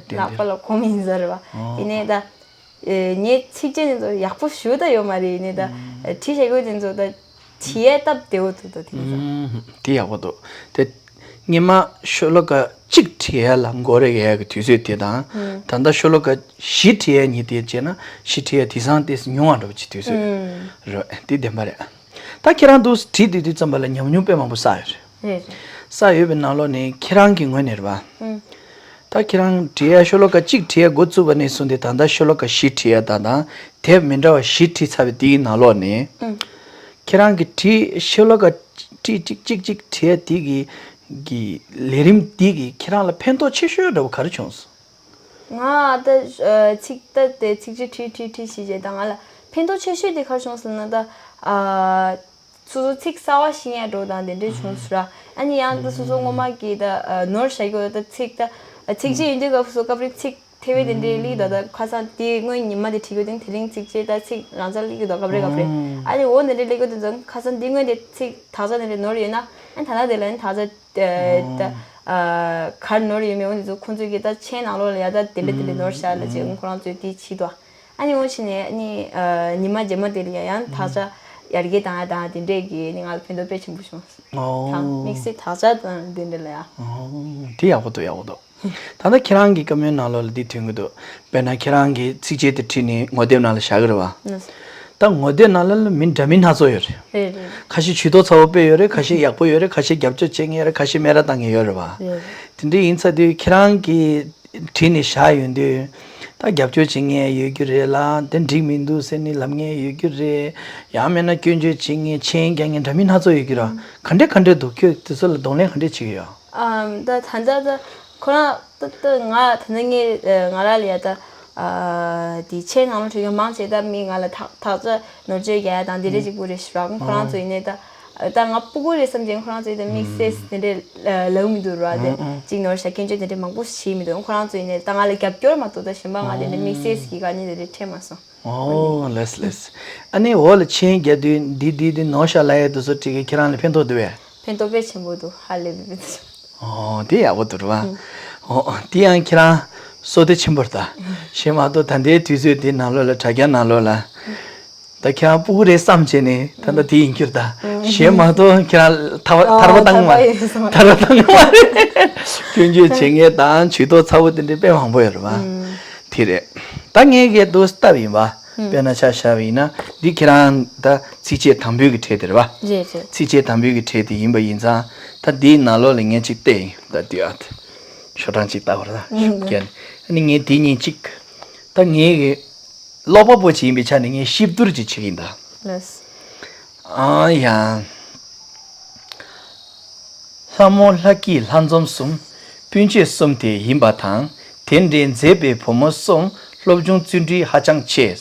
འདུག་ད་ལག་པ་ལ་གོམས་ཡིན་ཟེར་བ། ཡིན་ནའི་ད། ཨེ། ངས་ཚིགས་བཅད་དེ་ཚོ་ཡག་པོ་ཞུ་ད་ཡོད་མ་རེད། ཡིན་ནའི་ད་བྲིས་བཞག་ཡོད་དེ་ཚོ་ད་བྲིས་ཡས་སྟབས་བདེ་བོ་འདུག་ད་དེ་ཚོ། དེ་ཡག་པོ་འདུག་དེ་སྔོན་མ་ཤོ་ལོ་ཀ་གཅིག་བྲིས་ཡས་ལ་འགོར་ཡས་ཀྱི་དུས་ཚོད་དེ་དང་ད་ལྟ་ཤོ་ལོ་ཀ་བཞི་བྲིས་ཡས་གཉིས་དེ་བྱས་ན་བཞི་བྲིས་ཡས་དེང་སང་དེ་ཉུང་བ་འདྲ་པོ་ཅིག་དུས་ཚོད་རེད། དེ་བདེན་པ་རེད། ད་ཁྱེད་རང་འདུག་བྲིས་དུས་དུས་ཙམ་པ་ལ་ཉམས་མྱོང་དཔེ་མང་པོ་བསགས་ཡོད་རེད། རེད་རེད། བསགས་ཡོད་པའི་ནང་ལོགས་ནས་ཁྱེད་རང་གི་ངོས་ནས་རེད་བ། ཨུམ། ད་ཁྱེད་རང་བྲིས་ཡ་ཤོ་ལོ་ཀ་གཅིག་བྲིས་ཡ་འགོ་བཙུགས་པ་ནས་བཟུང་སྟེ་ད་ལྟ་ཤོ་ལོ་ཀ་བཞི་བྲིས་ཡ་ད་དང་དེབ་མི་འདྲ་བ་བཞི་བྲིས་ཚར་བའི་དེའི་ནང་ལོགས་ནས། ཨུམ། ཁྱེད་རང་གི་བྲིས་ཤོ་ལོ་ཀ་བྲིས་གཅིག་གཅིག་གཅིག་བྲིས་ཡ་དེ་གི་གི་ལས་རིམ་དེ་གི་ཁྱེད་རང་ལ་ཕན་ཐོགས་ཆེ་ཤོས་འདྲ་བོ་ག་རེ་བྱུང་སོང་། ང་ད་ཨ། ཚིག་ད་དེ་ཚིགས་བཅད་བྲིས་བྲིས་བྲིས་བྱས་རྗེས་ད་ང་ལ་ཕན་ཐོགས་ཆེ་ཤོས་དེ་ག་རེ་བྱུང་སོང་ན་ད་ཨ། སོ་སོ་ཚིག་གསར་བ་ཤེས་ཡ་འགྲོ་དང་དེ་འདྲས་བྱུང་སོང་ར། ཨ་ནི་ཡང་ད་སོ་སོ་སྔོན་མ་གི་ད་ཨ། ནོར་བཞག་གི་ཡོད་ད་ཚིག་ད་ཨ། ཚིགས་བཅད་ཡིན་དུས་སྐབས་སུ་སྐབས་རེ་ཚིག་ཐེ་བའི་དེ་འདྲས་སླེབས་ད་ད་ཁ་སང་དེ་སྔོན་ཉི་མ་དེ་བྲིས་ཡོད་དེ་དེ་རིང་ཚིགས་བཅད་ད་ཚིག་རང་ཅག་སླེབས་ཀྱི་འདུག་སྐབས་རེ་སྐབས་རེ། ཨ་ནི་འོ་དེ་འདྲས་སླེབས་ཀྱི་འདུག་ཙང་ཁ་སང་དེ་སྔོན་དེ་ཚིག་དག་ཆ་དེ་འདྲས་ནོར་ཡོད་ན་ཨ་ནི་ད་ལྟ་དེ་ལ་ཨ་ནི་དག་ཆ། ཨ། ད་ཨ། གར་ནོར་ཡོད་མེད་འོ་འདི་ཚོ་ཁོང་ཚོས་ཀྱི་ད་མཆན་ནང་ལོགས་ལ་ཡ་ད་དེ་འདྲ་དེ་འདྲ་ནོར་བཞག་ལ་ཅེས་ཁོ་རང་ཚོས་དེ་བྱེད་དོ། ཨ་ནི་འོ་ཕྱིན་ནས་ཨ་ནི་ཨ། ཉི་མ་རྗེས་མ་དེ་ལ་ཡ་ཡང་དག་ཆ་ཡར་རྒྱས་བཏང་ཡ་དང་དེ་འདྲས་ཀྱི་ནི་ང་ལ་ཕན་ཐོགས་དཔེ་ཆེན་པོ་བྱུང་། ཨོ། དང་དམིགས་བསལ་དག་ཆ་དང་དེ་འདྲ་ལ་ཡ། ཨོ། དེ་ཡག་པོ་འདུག་ཡག་པོ་འདུག་ད་ལྟ་ཁྱེད་རང་གི་བཀའ་མོལ་ནང་ལོགས་ལ་འདི་ཐོན་གྱི་འདུག་དཔེར་ན་ཁྱེད་རང་གིས་ཚིགས་བཅད་དེ་བྲིས་ནས་ངོ་དེབ་ནང་ལ་བཞག་གི་རེད་བ། ད་ངོ་དེབ་ནང་ལ་མི་འདྲ་མིན་སྣ་ཚོགས་ཡོད་རེད། རེད་རེད། ཁ་ཤས་ཇུས་གཏོགས་ཚ་བོ་དཔེ་ཡོད་རེད། ཁ་ཤས་ཡག་པོ་ཡོད་རེད། ཁ་ཤས་རྒྱབ་སྐྱོར་བྱེད་མཁན་ཡོད་རེད། ཁ་ཤས་སྨད་ར་བཏང་མཁན་ཡོད་རེད་བ། རེད་རེད། དེ་འདྲ་ཡིན་ཚར་དུས་ཁྱེད་རང་གིས་བྲིས་ནས་བཞག་ཡོང་དུས་ད་རྒྱབ་སྐྱོར་བྱེད་མཁན་ཡོད་རྒྱུ་རེད་ལ་དེ་འགྲིག་མི་འདུག་ཟེར་ནས་ལབ་མཁན་ཡོད་རྒྱུ་རེད། ཡང་མིན་ན་སྐྱོན་བརྗོད་བྱེད་མཁན་མཆན་རྒྱག་མཁན་འདྲ་མིན་སྣ་ཚོགས་ཡོད་ཀྱི་རེད། ག་འདྲས་ག་འདྲས་འདུག་ཁྱོད་དེ་ཚོ་ལ་གདོང་ལེན་ག་འདྲས་བྱེད་ཀྱི་ཡོད། ཨམ། ད་ད་ལྟ་ད་ཁོ་རང་ད་ད་ང་ད་ལྟ་ངས་ང་རང་ལ་ཡ་ད་ཨ་དེ་མཆན་ནང་ལ་བྲིས་མཁན་མང་ཆེ་ད་མི་ང་ལ་དག་དག་ཆ་ནོར་བཅོས་རྒྱག་ཡ་དང་དེ་འདྲས་གཅིག་པུ་རེད་ཤི་ར། ཁོ་རང་ཚོ་ཡིན་ནའི་ད་ད་ང་སྤུ་གུ་རེད་བསམ་ཅིང་ཁོ་རང་ཚོ་ཡིན་ད་དམིགས་བསལ་དེ་འདྲས་ལབ་མི་འདུག་ར། དེ་གཅིག་ནོར་བཞག་སྐྱོན་བརྗོད་དེ་འདྲས་མང་པོ་བྱེད་མི་འདུག་ཁོ་རང་ཚོ་ཡིན་ནའི་ད་ང་ལ་རྒྱབ་སྐྱོར་མ་གཏོགས་ད་གཞན་པ་ང་དེ་འདྲས་དམིགས་བསལ་གྱི་དཀའ་ངལ་དེ་འདྲས་འཕྲད་མ་སོང་། ཨོ། ལགས་ལགས། ཨ་ནི་འོག་ལ་མཆན་རྒྱག་དུས་འདི་འདི་འདི་ནོར་ཤག་ལབ་ཡས་དེ་ཚོ་བྲིས་ཀྱི་ཁྱེད་རང་ལ་ཕན་ཐོགས་འདུག་བས། ཕན་ཐོགས་དཔེ་ཆེན་པོ་འདུག་ཧ་ལས་པའི་ཕན་ཐོགས། ཨོ་དེ་ཡག་པོ་འདུག་རེད་བ། ཨོ་དེ་ཡང་ཁྱེད་རང་བསོད་བདེ་ཆེན་པོ་རེད་ད། གཞན་མ་གཏོགས་ད་ལྟའི་དུས་ཚོད་འདི་ནང་ལོགས་ལ་དྲ་རྒྱ་ནང་ལོགས་ལ། ད་ཁྱེད་རང་སྤུ་གུ་རེད་བསམ་བྱས་ནས་ད་ལྟ་དེ་ཡིན་རྒྱུ་རེད་ད། གཞན་མ་གཏོགས་ཁྱེད་རང་ཐར་པ་ཨ་ཐར་པ་བཏང་མ་ཐར་པ་ཡིན་སོང་། ཐར་པ་བཏང་མ་རེད། སྐྱོན་བརྗོད་བྱེད་མཁན་དང་ཇུས་གཏོགས་ཚ་བོ་དེ་འདྲའི་དཔེ་མང་པོ་ཡོད་རེད་བ། དེ་རེད། ད་ངས་གས་དུ་སྟབས་ཡིན་པ། དཔེར་ན་ཆ་བཞག་པ་ཡིན་ན་འདི་ཁྱེད་རང་ད་ཚིགས་བཅད་དང་པོའི་གི་གྲས་དེ་རེད་བ། རེད་རེད། ཚིགས་བཅད་དང་པོའི་གི་གྲས་དེ་ཡིན་པ་ཡིན་ཙང་ད་འདིའི་ནང་ལོགས་ལ་ངས་ཅིག་བལྟས་ཡིན་ད་དུས་ཨ། ཤོག་གྲངས་ཅིག་ལྟ་བར་ད་ཤུགས་རྒྱག་ནས་ཨ་ནི་ངས་དེ་གཉིས་ཅིག་ད་ངས་གི་ཀློག་པ་པོ་ཅིག་ཡིན་པའི་ཆ་ནས་ངས་གཤིབ་བསྡུར་ཅིག་བྱེད་ཀྱི་ཡིན་ད། ལགས། ཨང་ཡང་། ལྷ་མོ་ལྷ་སྐྱིད་ལྷ་འཛོམས་གསུམ། སྤུན་མཆེད་གསུམ་དེ་ཡིན་པ་དང་། དེ་འདྲའི་མཛེས་པའི་བུ་མོ་གསུམ། སློབ་ཆུང་བརྩོན་འགྲུས་ཧ་ཅང་ཆེ།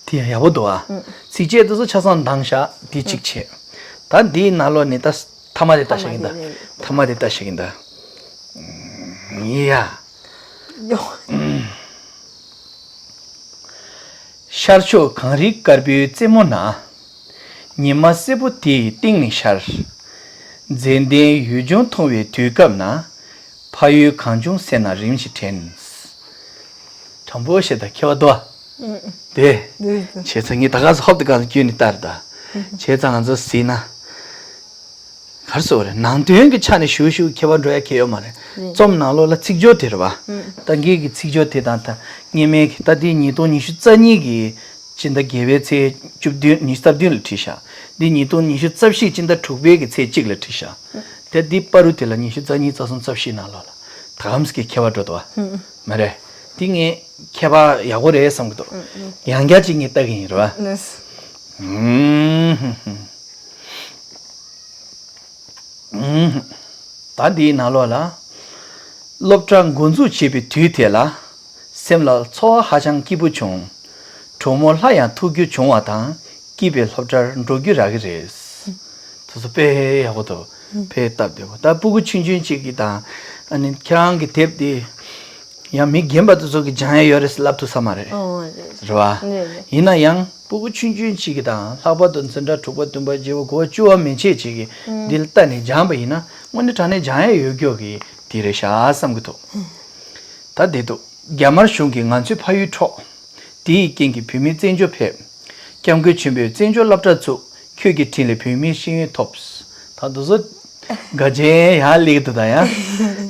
དེ་ཡང་ཡག་པོ་འདུག་ཨ། ཚིགས་བཅད་དེ་ཚོ་ཆ་ཚང་འདང་བཞག་འདི་གཅིག་བྱས། ད་འདིའི་ནང་ལོགས་ནས་ད་ཐ་མ་དེ་ལྟ་ཤག་ཡིན་ད། ཐ་མ་དེ་ལྟ་ཤག་ཡིན་ད། ཡ། ཡོ། ཤར་ཕྱོགས་གངས་རིའི་དཀར་པོའི་རྩེ་མོ་ན། ཉི་མ་སེར་པོ་དེའི་གཏིང་ནས་ཤར། མཛེས་ལྡན་ཡུལ་ལྗོངས་མཐོང་བའི་དུས་སྐབས་ན། ཕ་ཡུལ་གངས་ལྗོངས་སེམས་ན་རིམ་བཞིན་དྲན། དྲང་པོ་བཤད་ད་ཁྱད་པར་འདུག་ཨ། དེ། བྱས་ཙང་ངས་ད་ག་ས་ཧོབ་དེ་ག་ས་བརྒྱུད་ནས་ལྟ་རེད་ད། བྱས་ཙང་ང་ཚོ་གཟིགས་ན། ག་རེ་ཟེར་དགོས་རེད། ནང་དོན་གྱི་ཆ་ནས་ཞུ་ཞུ་ཁྱད་པར་འགྲོ་ཡ་གང་ཡང་ཡོད་མ་རེད། རེད། རྩོམ་ནང་ལོགས་ལ་ཚིག་སྦྱོར་དེ་རེད་བ། ད་ངེད་ཀྱི་ཚིག་སྦྱོར་དེ་དང་ད་སྔོན་མའི་གི་ད་དེ་ཉིས་སྟོང་ཉི་ཤུ་རྩ་གཉིས་ཀྱི་སྤྱི་ཟླ་བརྒྱད་པའི་ཚེས་བཅུ་བདུན་ཉི་ཤུ་རྩ་བདུན་ལ་བྲིས་ཤག་འདི་ཉིས་སྟོང་ཉི་ཤུ་རྩ་བཞི་སྤྱི་ཟླ་དྲུག་པའི་གི་ཚེས་གཅིག་ལ་བྲིས་ཤག་དེ་འདི་པ་རུ་དེ་ལ་ཉི་ཤུ་རྩ་གཉིས་རྩ་གསུམ་རྩ་བཞི་ནང་ལོགས་ལ་ད་གམ་སྐད་ཁྱད་པར་འགྲོ་འདུག་བ། མ་རེད། འདི་ངས་ཁྱད་པར་ཡག་པོ་རེད་བསམ་གི་འདུག་ཡང་བསྐྱར་ཅིག་ངས་ལྟ་གི་ཡིན་རེད་བ། ད་འདིའི་ནང་ལོགས་ལ། སློབ་གྲྭ་འགོ་འཛུགས་བྱེད་པའི་དུས་དེ་ལ། སེམས་ལ་ཚོར་བ་ཧ་ཅང་སྐྱིད་པོ་བྱུང་། གྲོགས་མོ་ལྷ་ཡང་ཐུག་རྒྱུ་བྱུང་བ་དང་། སྐྱིད་པའི་སློབ་གྲྭར་འགྲོ་རྒྱུ་རག་གི་རེད། དེ་ཚོ་དཔེ་ཡག་པོ་འདུག་དཔེ་སྟབས་བདེ་པོ། ད་སྤུ་གུ་ཆུང་ཆུང་གཅིག་གིས་དང་། ཨ་ནི་ཁྱེད་རང་གི་དེབ་དེ། ཡང་མི་རྒན་པ་དེ་ཚོ་གི་སྦྱང་ཡ་ཡོད་རེད་ལབ་ཐུབ་ས་མ་རེད། ཨོ་རེད། རེད་བ། རེད་རེད། ཡིན་ན་ཡང་སྤུ་གུ་ཆུང་ཆུང་གཅིག་གིས་དང་ལྷག་པར་དུ་འཛིན་གྲྭ་དྲུག་པ་བདུན་པ་བརྒྱད་པ་དགུ་པ་བཅུ་པ་མན་ཆད་ཅིག་གིས་འདི་ལ་ལྟ་ནས་སྦྱངས་པ་ཡིན་ན་དངོས་གནས་དྲང་གནས་སྦྱང་ཡ་ཡོད་རྒྱུ་གི་དེ་རེད་ཤག་བསམ་གི་འདུག་ད་བསྡད་འདུག་རྒྱ་དམར་གཞུང་གིས་ང་ཚོའི་ཕ་ཡུལ་འཕྲོག་དེ་ཡི་རྐྱེན་གྱིས་བོད་མི་བཙན་བྱོལ་ཕེབས། སྐྱབས་མགོན་ཆེན་པོས་བཙན་བྱོལ་སློབ་གྲྭ་བཙུགས། ཁྱོད་ཀྱི་དྲིན་ལས་བོད་མིའི་ཤེས་ཡོན་ཐོབ། ད་དེ་ཚོ་དགའ་ཆེན་ཡག་ལེགས་འདུག་ད་ཡང་།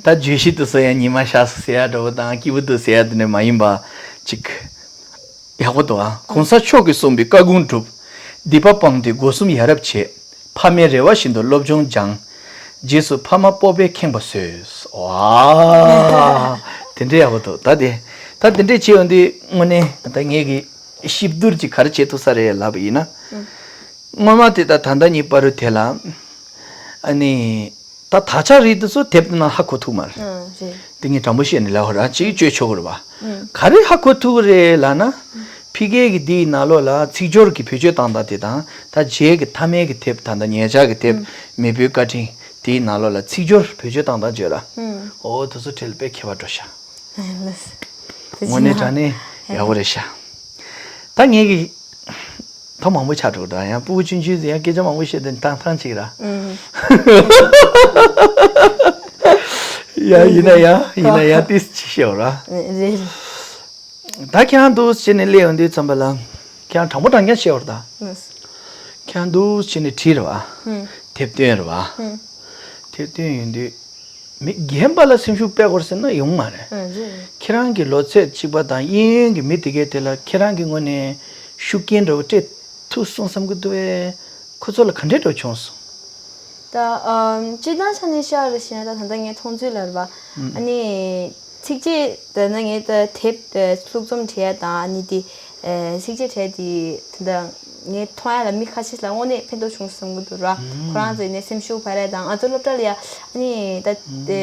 ད་བརྗོད་གཞི་དེ་ཚོ་ཡང་ཉི་མ་ཤར་སོང་ཟེར་ཡ་འདྲ་བོ་དང་སྐྱིད་པོ་འདུག་ཟེར་ཡ་དེ་འདྲ་མ་ཡིན་པ་ཅིག་ཡག་པོ་འདུག་ཨ། གོང་ས་མཆོག་གིས་གསུངས་པའི་བཀའ་དགོངས་བསྒྲུབས། སྡིག་པ་སྤངས་ཏེ་སྒོ་གསུམ་ཡ་རབས་བྱས། ཕ་མའི་རེ་བ་བཞིན་དུ་སློབ་སྦྱོང་སྦྱངས། རྗེས་སུ་ཕ་མ་སྤོབས་པས་ཁེངས་པ་བཟོས། ཝ། དེ་འདྲའི་ཡག་པོ་འདུག་ད་དེ། ད་དེ་འདྲའི་བྱས་ཡོང་དུས་དངོས་གནས་ད་ངེད་ཀྱི་གཤིབ་བསྡུར་ཅིག་ག་རེ་བྱེད་ཐུབ་ས་རེད་ལབ་པ་ཡིན་ན། སྔོན་མ་དེ་ད་ད་ལྟ་གཉིས་བར་དུ་དེ་ལ། ཨ་ནི། ད་དག་ཆ་རིགས་དེ་ཚོ་དེབ་ནང་ཧ་གོ་ཐུབ་མ་རེད། ཨ་རེད། དེ་ངས་དྲང་པོ་བཤད་ནས་ལབ་པ་ར་ཅིག་བཅོས་ཆོག་གི་རེད་བ། ག་རེ་ཧ་གོ་ཐུབ་ཀྱི་རེད་ལབ་ན། ཕ་གི་གི་འདིའི་ནང་ལོགས་ལ་ཚིག་སྦྱོར་གྱི་བེད་སྤྱོད་བཏང་སྟངས་དེ་དང་ད་རྗེས་ཀྱི་མཐའ་མའི་གི་དེབ་ད་ལྟ་ཉེ་ཆར་གྱི་དེབ་མེས་པོའི་བཀའ་དྲིན་དེའི་ནང་ལོགས་ལ་ཚིག་སྦྱོར་བེད་སྤྱོད་བཏང་སྟངས་བརྗོད་ར། ཨོ་དེ་ཚོ་དྲིལ་དཔེ་ཁྱད་པར་འགྲོ་ཤག་དངོས་གནས་དྲང་གནས་ཡག་པོ་རེད་ཤག་ད་ངས་གི་ཐོག་མང་པོ་ཆགས་འགྲོ་གི་འདུག་ཡང་སྤུ་གུ་ཆུང་ཆུང་ཚོ་ཡང་སྐད་ཆ་མང་པོ་བཤད་དེ་ཐང་ཐང་ཅིག་ར། ཡ་ཡིན་ན་ཡང་ཡིན་ན་ཡང་ཏིས་ཅིག་བཤད་ར། རེད། ད་ཁྱེད་རང་འདུག་བྱས་ནས་སླེབས་ཡོང་དུས་ཙམ་པ་ལ་ཁྱེད་རང་དྲང་པོ་དྲང་རྐྱང་བཤད་ར་ད། ཁྱེད་རང་འདུག་བྱས་ནས་བྲིས་ར་བ། དེབ་བཏོན་ར་བ། དེབ་བཏོན་ཡོང་དུས། མི་རྒན་པ་ལ་སེམས་ཤུགས་སྤྲད་དགོས་ཟེར་ན་ཡོང་མ་རེད། ཨ་རེད། ཁྱེད་རང་གི་ལོ་ཚད་གཅིག་པ་དང་གཡས་གཡོན་གྱི་མི་དེ་གས་དེ་ལ་ཁྱེད་རང་གི་ངོས་ནས་ཤུགས་རྐྱེན་འདྲ་བོ་སྤྲད་ཐུབ་སོང་བསམ་གྱི་འདུག་བས། ཁོ་ཚོ་ལ་ག་འདྲས་འདྲ་བོ་བྱུང་སོང་། ད་ཨམ་སྤྱིར་བཏང་ཆ་ནས་བཤད་རེད་ཞེ་ན་ད་ད་ལྟ་ངའི་མཐོང་ཚུལ་ལ་རེད་པ། ཨ་ནི་ཚིགས་བཅད་ད་ནི་ངས་ད་དེབ་ལྷུག་རྩོམ་བྲིས་ཡ་དང་ཨ་ནི་དེ་ཚིགས་བཅད་བྲིས་དེ་ད་ངས་མཐོང་ཡ་ལ་མི་ཁ་ཤས་ལ་དངོས་གནས་ཕན་ཐོགས་བྱུང་བསམ་གྱི་འདུག་ར། ཁོ་རང་ཚོ་ཡིན་ནའི་སེམས་ཤུགས་འཕར་ཡ་དང་ང་ཚོ་སློབ་གྲྭ་ལ་ཡ་ཨ་ནི་ད་དེ་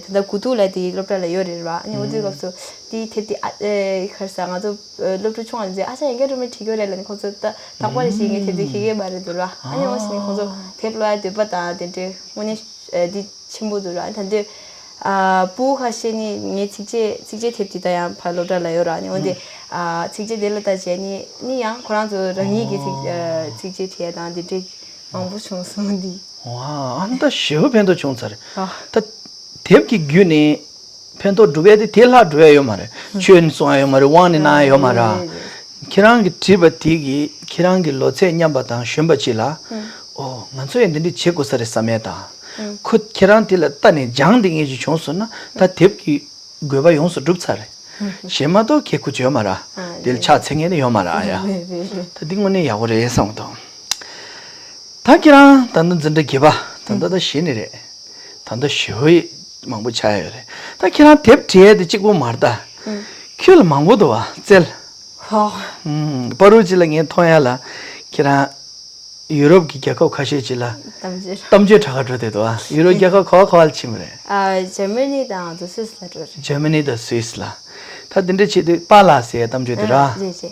ད་ལྟ་དགུ་ཐུག་ལ་དེ་སློབ་གྲྭ་ལ་ཡོད་རེད་ར། ཨ་ནི་འོ་དེའི་སྐབས་སུ་དེའི་དེབ་དེ་ཨ་ཨེ་ག་རེ་ཟ་ང་ཚོ་སློབ་ཕྲུག་ཆུང་བ་ཚོས་ཨ་ཅག་ཡང་བསྐྱར་སྒྲོན་མེ་བྲིས་ཀྱི་ཡོད་རེད་ལབ་ནས་ཁོང་ཚོ་ད་དག་པ་རེ་ཞིག་ངས་དེབ་དེ་ཤེས་ཀྱི་མ་རེད་འདུག་ར། ཨ་ནི་འོ་ཞིག་ནས་ཁོང་ཚོ་དེབ་ཀློག་ཡ་འདོད་པ་དང་དེ་འདྲའི་དངོས་གནས་འདི་ཆེན་པོ་འདུག་ར། ད་དུང་ཨ་སྤུ་གུ་ཁ་ཤས་ནི་ངའི་ཚིགས་བཅད་ཚིགས་བཅད་དེབ་འདི་ད་ཡང་ཕར་སློབ་གྲྭ་ལ་ཡོད་ར། ནི་འོན་ཏེ་ཨ་ཚིགས་བཅད་དེ་ལ་ལྟ་བྱས་ནི་ནི་ཡང་ཁོ་རང་ཚོ་རང་ཉིད་ཀྱི་ཚིག་ཨ་ཚིགས་བཅད་བྲིས་དང་འདི་འདྲའི་ མང་པོ་བྱུང་སོང་འདི། ཝ་ཨ་ད་ཞེ་པོ་ཕན་ཐོགས་བྱུང་ཚར། ཨ། ད་དེབ་ཀྱི་བརྒྱུད་ནས་ཕན་ཐོགས་སྒྲུབ་ཡ་དེ་དེ་ལྷག་སྒྲུབ་ཡ་ཡོད་མ་རེད། ཆོས་ནི་གསུང་ཡ་ཡོད་མ་རེད། དབང་ནི་གནང་ཡ་ཡོད་མ་རེད། རེད་རེད། ཁྱེད་རང་གིས་བྲིས་པ་དེ་གིས་ཁྱེད་རང་གི་ལོ་ཚད་མཉམ་པ་དང་གཞོན་པ་ཅིག་ལ། ཨོ་ང་ཚོ་ཡང་འདི་འདྲ་བྱེད་དགོས་ས་རེད་བསམ་ཡ་དང་། ཁོ་ཁྱེད་རང་དེ་ལ་ལྟ་ནས་སྦྱངས་དེ་ངེས་ཅིག་བྱུང་སོང་ན་ད་དེབ་ཀྱི་དགོས་པ་ཡོངས་སུ་འགྲུབ་ཚར་རེད། གཞན་མ་གཏོགས་ཁྱེད་ཁུ་བྱོས་མ་ར། ཨ་དེ་ལ་ཕྱག་འཚལ་མཁན་ནི་ཡོད་མ་ར་ཡ། རེད་རེད་རེད། ད་འདི་དངོས་གནས་ཡག་པོ་རེད་བསམ་གི་འདུག་ད་ཁྱེད་རང་ད་ལྟ་འཛིན་གྲྭ་བརྒྱད་པ་ད་ལྟ་ད་བཞི་ནས་རེད། ད་ལྟ་ཞེ་པོ་མང་པོ་ཆགས་ཡོད་རེད། ད་ཁྱེད་རང་དེབ་བྲིས་ཡས་དེ་གཅིག་པོ་མ་རེད་ད། ཁྱོད་ལ་མང་པོ་འདུག་བ་རྩལ། ཧོ། ཨུམ། པ་རུ་ཅི་ལ་ངས་མཐོང་ཡ་ལ། ཁྱེད་རང་ཡུ་རོབ་ཀྱི་རྒྱལ་ཁབ་ཁ་ཤས་ཅིག་ལ་གཏམ་བརྗོད། གཏམ་བརྗོད་གྲགས་ཁ་འགྲོ་བསྡད་འདུག་ཨ། ཡུ་རོབ་རྒྱལ་ཁབ་ག་བ་ག་བ་ལ་ཕྱིན་པ་རེད། ཨ། ཇར་མ་ནི་དང་ང་ཚོ་སུད་སི་ལ་འགྲོ་རེད། ཇར་མ་ནི་དང་སུད་སི་ལ། ད་དེ་འདྲ་བྱེད་དུས་པཱ་ལགས་ཟེར་གཏམ་བརྗོད་དེ་ར། ཨ། རེད་རེད།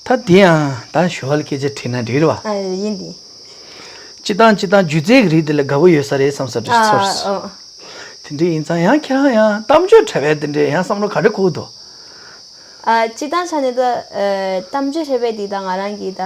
ད་དེ་ཡང་ད་ཞོར་ལ་སྐད་ཆ་དྲིས་ན་འགྲིག་རེད་བ། ཨ། ཡིན་དེ། སྤྱི་བཏང་སྤྱི་བཏང་སྒྱུ་རྩལ་གྱི་རིགས་དེ་ལ་དགའ་པོ་ཡོད་ས་རེད་བསམ་ས་འདྲ་ཨ། ཚོར་སོང་། ཨོ། དེ་འདྲ་ཡིན་ཙང་ཡང་ཁྱེད་རང་ཡང་གཏམ་བརྗོད་འཁྲབ་པའི་དེ་འདྲ་ཡང་བསམ་བློ་ག་འདྲ་འཁོར་འདུག་ཨ། སྤྱི་བཏང་ཆ་ནས་ད་ཨ། གཏམ་བརྗོད་འཁྲབ་པའི་དེ་ད་ང་རང་གི་ད་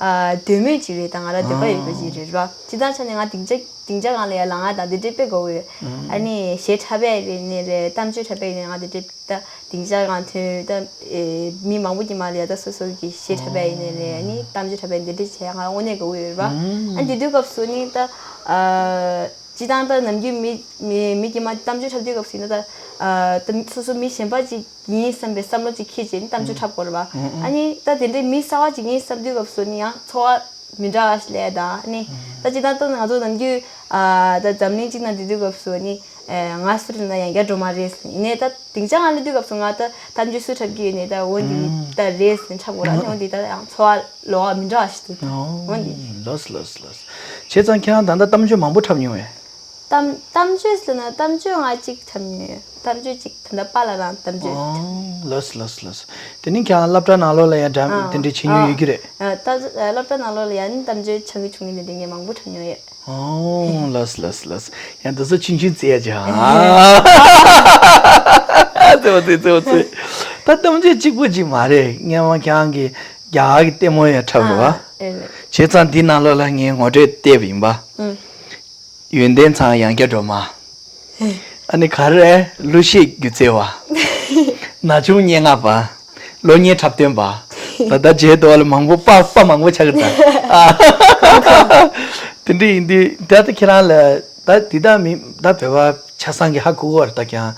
ཨ། འདོད་མོས་ཅིག་རེད། ད་ང་རང་འདོད་པ་ཡོད་པ་ཅིག་རེད་བ། སྤྱི་བཏང་ཆ་ནས་ང་སྡིངས་ཆ་སྡིངས་ཆ་སྒང་ལ་ཡ་ལངས་ང་ད་འདི་འདྲས་དཔེ་དགའ་བོ་ཡོད། ཨ་ནི་གཞས་འཁྲབ་པའི་རེད་ནི་རེད། གཏམ་བརྗོད་འཁྲབ་པའི་ནི་ང་འདི་འདྲས་ད་སྡིངས་ཆ་སྒང་ཐོན་ད་ཨེ། མི་མང་པོ་གི་མ་ལ་ཡ་ད་སོ་སོ་གི་གཞས་འཁྲབ་པའི་ནི་རེད། ཨ་ནི་གཏམ་བརྗོད་འཁྲབ་པའི་འདི་འདྲས་བྱས་ང་དངོས་གནས་དགའ་བོ་ཡོད་ར། ཨ་ནི་དེ་དུས་སྐབས་སུ་ནི་ད་ཨ། སྤྱི་བཏང་ད་ནམ་རྒྱུན་མི་མི་མི་དཀྱུས་མ་གཏམ་བརྗོད་འཁྲབ་དུས་སྐབས་སུ་ཡིན་ན་ད་ཨ། ད་སོ་སོ་མི་གཞན་པ་ཅིག་ཡིན་བསམ་པའི་བསམ་བློ་ཅིག་འཁྱེར་བྱས་ནས་གཏམ་བརྗོད་འཁྲབ་དགོས་རེད་བ། ཨ་ནི་ད་དེ་འདྲའི་མི་གསར་བ་ཅིག་ཡིན་བསམ་དུས་སྐབས་སུ་ནི་ཡང་ཚོར་བ་མི་འདྲ་བ་ཞིག་སླེབས་ད། ཨ་ནི་ད་སྤྱི་བཏང་ད་ང་ཚོ་ནམ་རྒྱུན་ཨ། ད་འཛམ་གླིང་གཅིག་ནང་བསྡད་དུས་སྐབས་སུ་ནི་ཨ། ང་སུ་རེད་ན་ཡང་བསྐྱར་འགྲོ་མ་རེད་ཟེར་ནས་ད་སྡིངས་ཆ་སྒང་སླེབས་དུས་སྐབས་སུ་ང་ད་གཏམ་བརྗོད་སུ་འཁྲབ་ཀྱི་ཡོད་ནས་ད་འོ་འདི་ད་རེད་ཟེར་ནས་འཁྲབ་དགོས་ར། ཨ་ནི་འོ་འདི་ད་ཡང་ཚོར་བ་ལོགས་མི་འདྲ་བ་ཞིག་འདུག་འོ་འདི། ལགས་སོ་ལགས་སོ་ལགས་སོ། བྱས་ཙང་ཁྱེད་རང་ད་ལྟ་གཏམ་བརྗོད་མང་པོ་འཁྲབ་མྱོང་བས། གཏམ་གཏམ་བརྗོད་ཟེར་ན་གཏམ་བརྗོད་ང་གཅིག་འཁྲབ་མྱོང་ཡོད། གཏམ་བརྗོད་གཅིག་ད་ལྟ་པཱ་ལགས་རང་གཏམ་བརྗོད་རེད། ཨོ། ལགས་སོ་ལགས་སོ་ལགས་སོ། དེ་ནི་ཁྱེད་རང་སློབ་གྲྭ་ནང་ལོགས་ལ་ཡང་འདྲ་ཨ་དེ་འདྲའི་བྱེད་མྱོང་ཨ་ཡོད་ཀྱི་རེད། ཨ་ད་ཨ་སློབ་གྲྭ་ནང་ལོགས་ལ་ཡང་ནི་གཏམ་བརྗོད་ཆང་གི་ཆུང་གི་དེ་འདྲའི་ངས་མང་པོ་འཁྲབ་མྱོང་ཡོད། ཨོ། ལགས་སོ་ལགས་སོ་ལགས་སོ། ཡང་དེ་ཚོ་ཆུང་ཆུང་བརྩི་ཡ་ཅིག་ཨ། ཨ་བརྩི་བ་བརྩི་བརྩི་བ་བརྩི། ད་གཏམ་བརྗོད་གཅིག་པོ་ཅིག་མ་རེད། སྔོན་མ་ཁྱེད་རང་གིས་རྒྱ་གར་གྱི་ལྟད་མོ་ཡང་འཁྲབ་རེད་བ། ཨ་ཨེ་རེད། བྱས་ཙང་འདི་ནང་ལོགས་ལ་ངས་ངོ་སྤྲོད་བལྟས་པ་ཡིན་པ། ཨུ། ཡོན་ཏན་ཚང་ཡང་བསྐྱར་འགྲོ་མ། ཨ་ནི་ག་རེ། གླུ་གཞས་སྒྱུ་རྩལ་བ། ན་ཆུང་སྙན་ངག་པ། གློག་བརྙན་འཁྲབ་སྟོན་པ། ད་ལྟ་མཇལ་དུས་ལ་མང་པོ་པ་པ་མང་པོ་ཆགས་ཀྱི་འདུག་ཨ། དེ་འདྲ་ཡིན་དུས་ད་ལྟ་ཁྱེད་རང་ལ་ད་འདི་དག་མི་ད་བོད་པ་ཆ་ཚང་གི་ཧ་གོ་གི་རེད་ད། ཁྱེད་རང་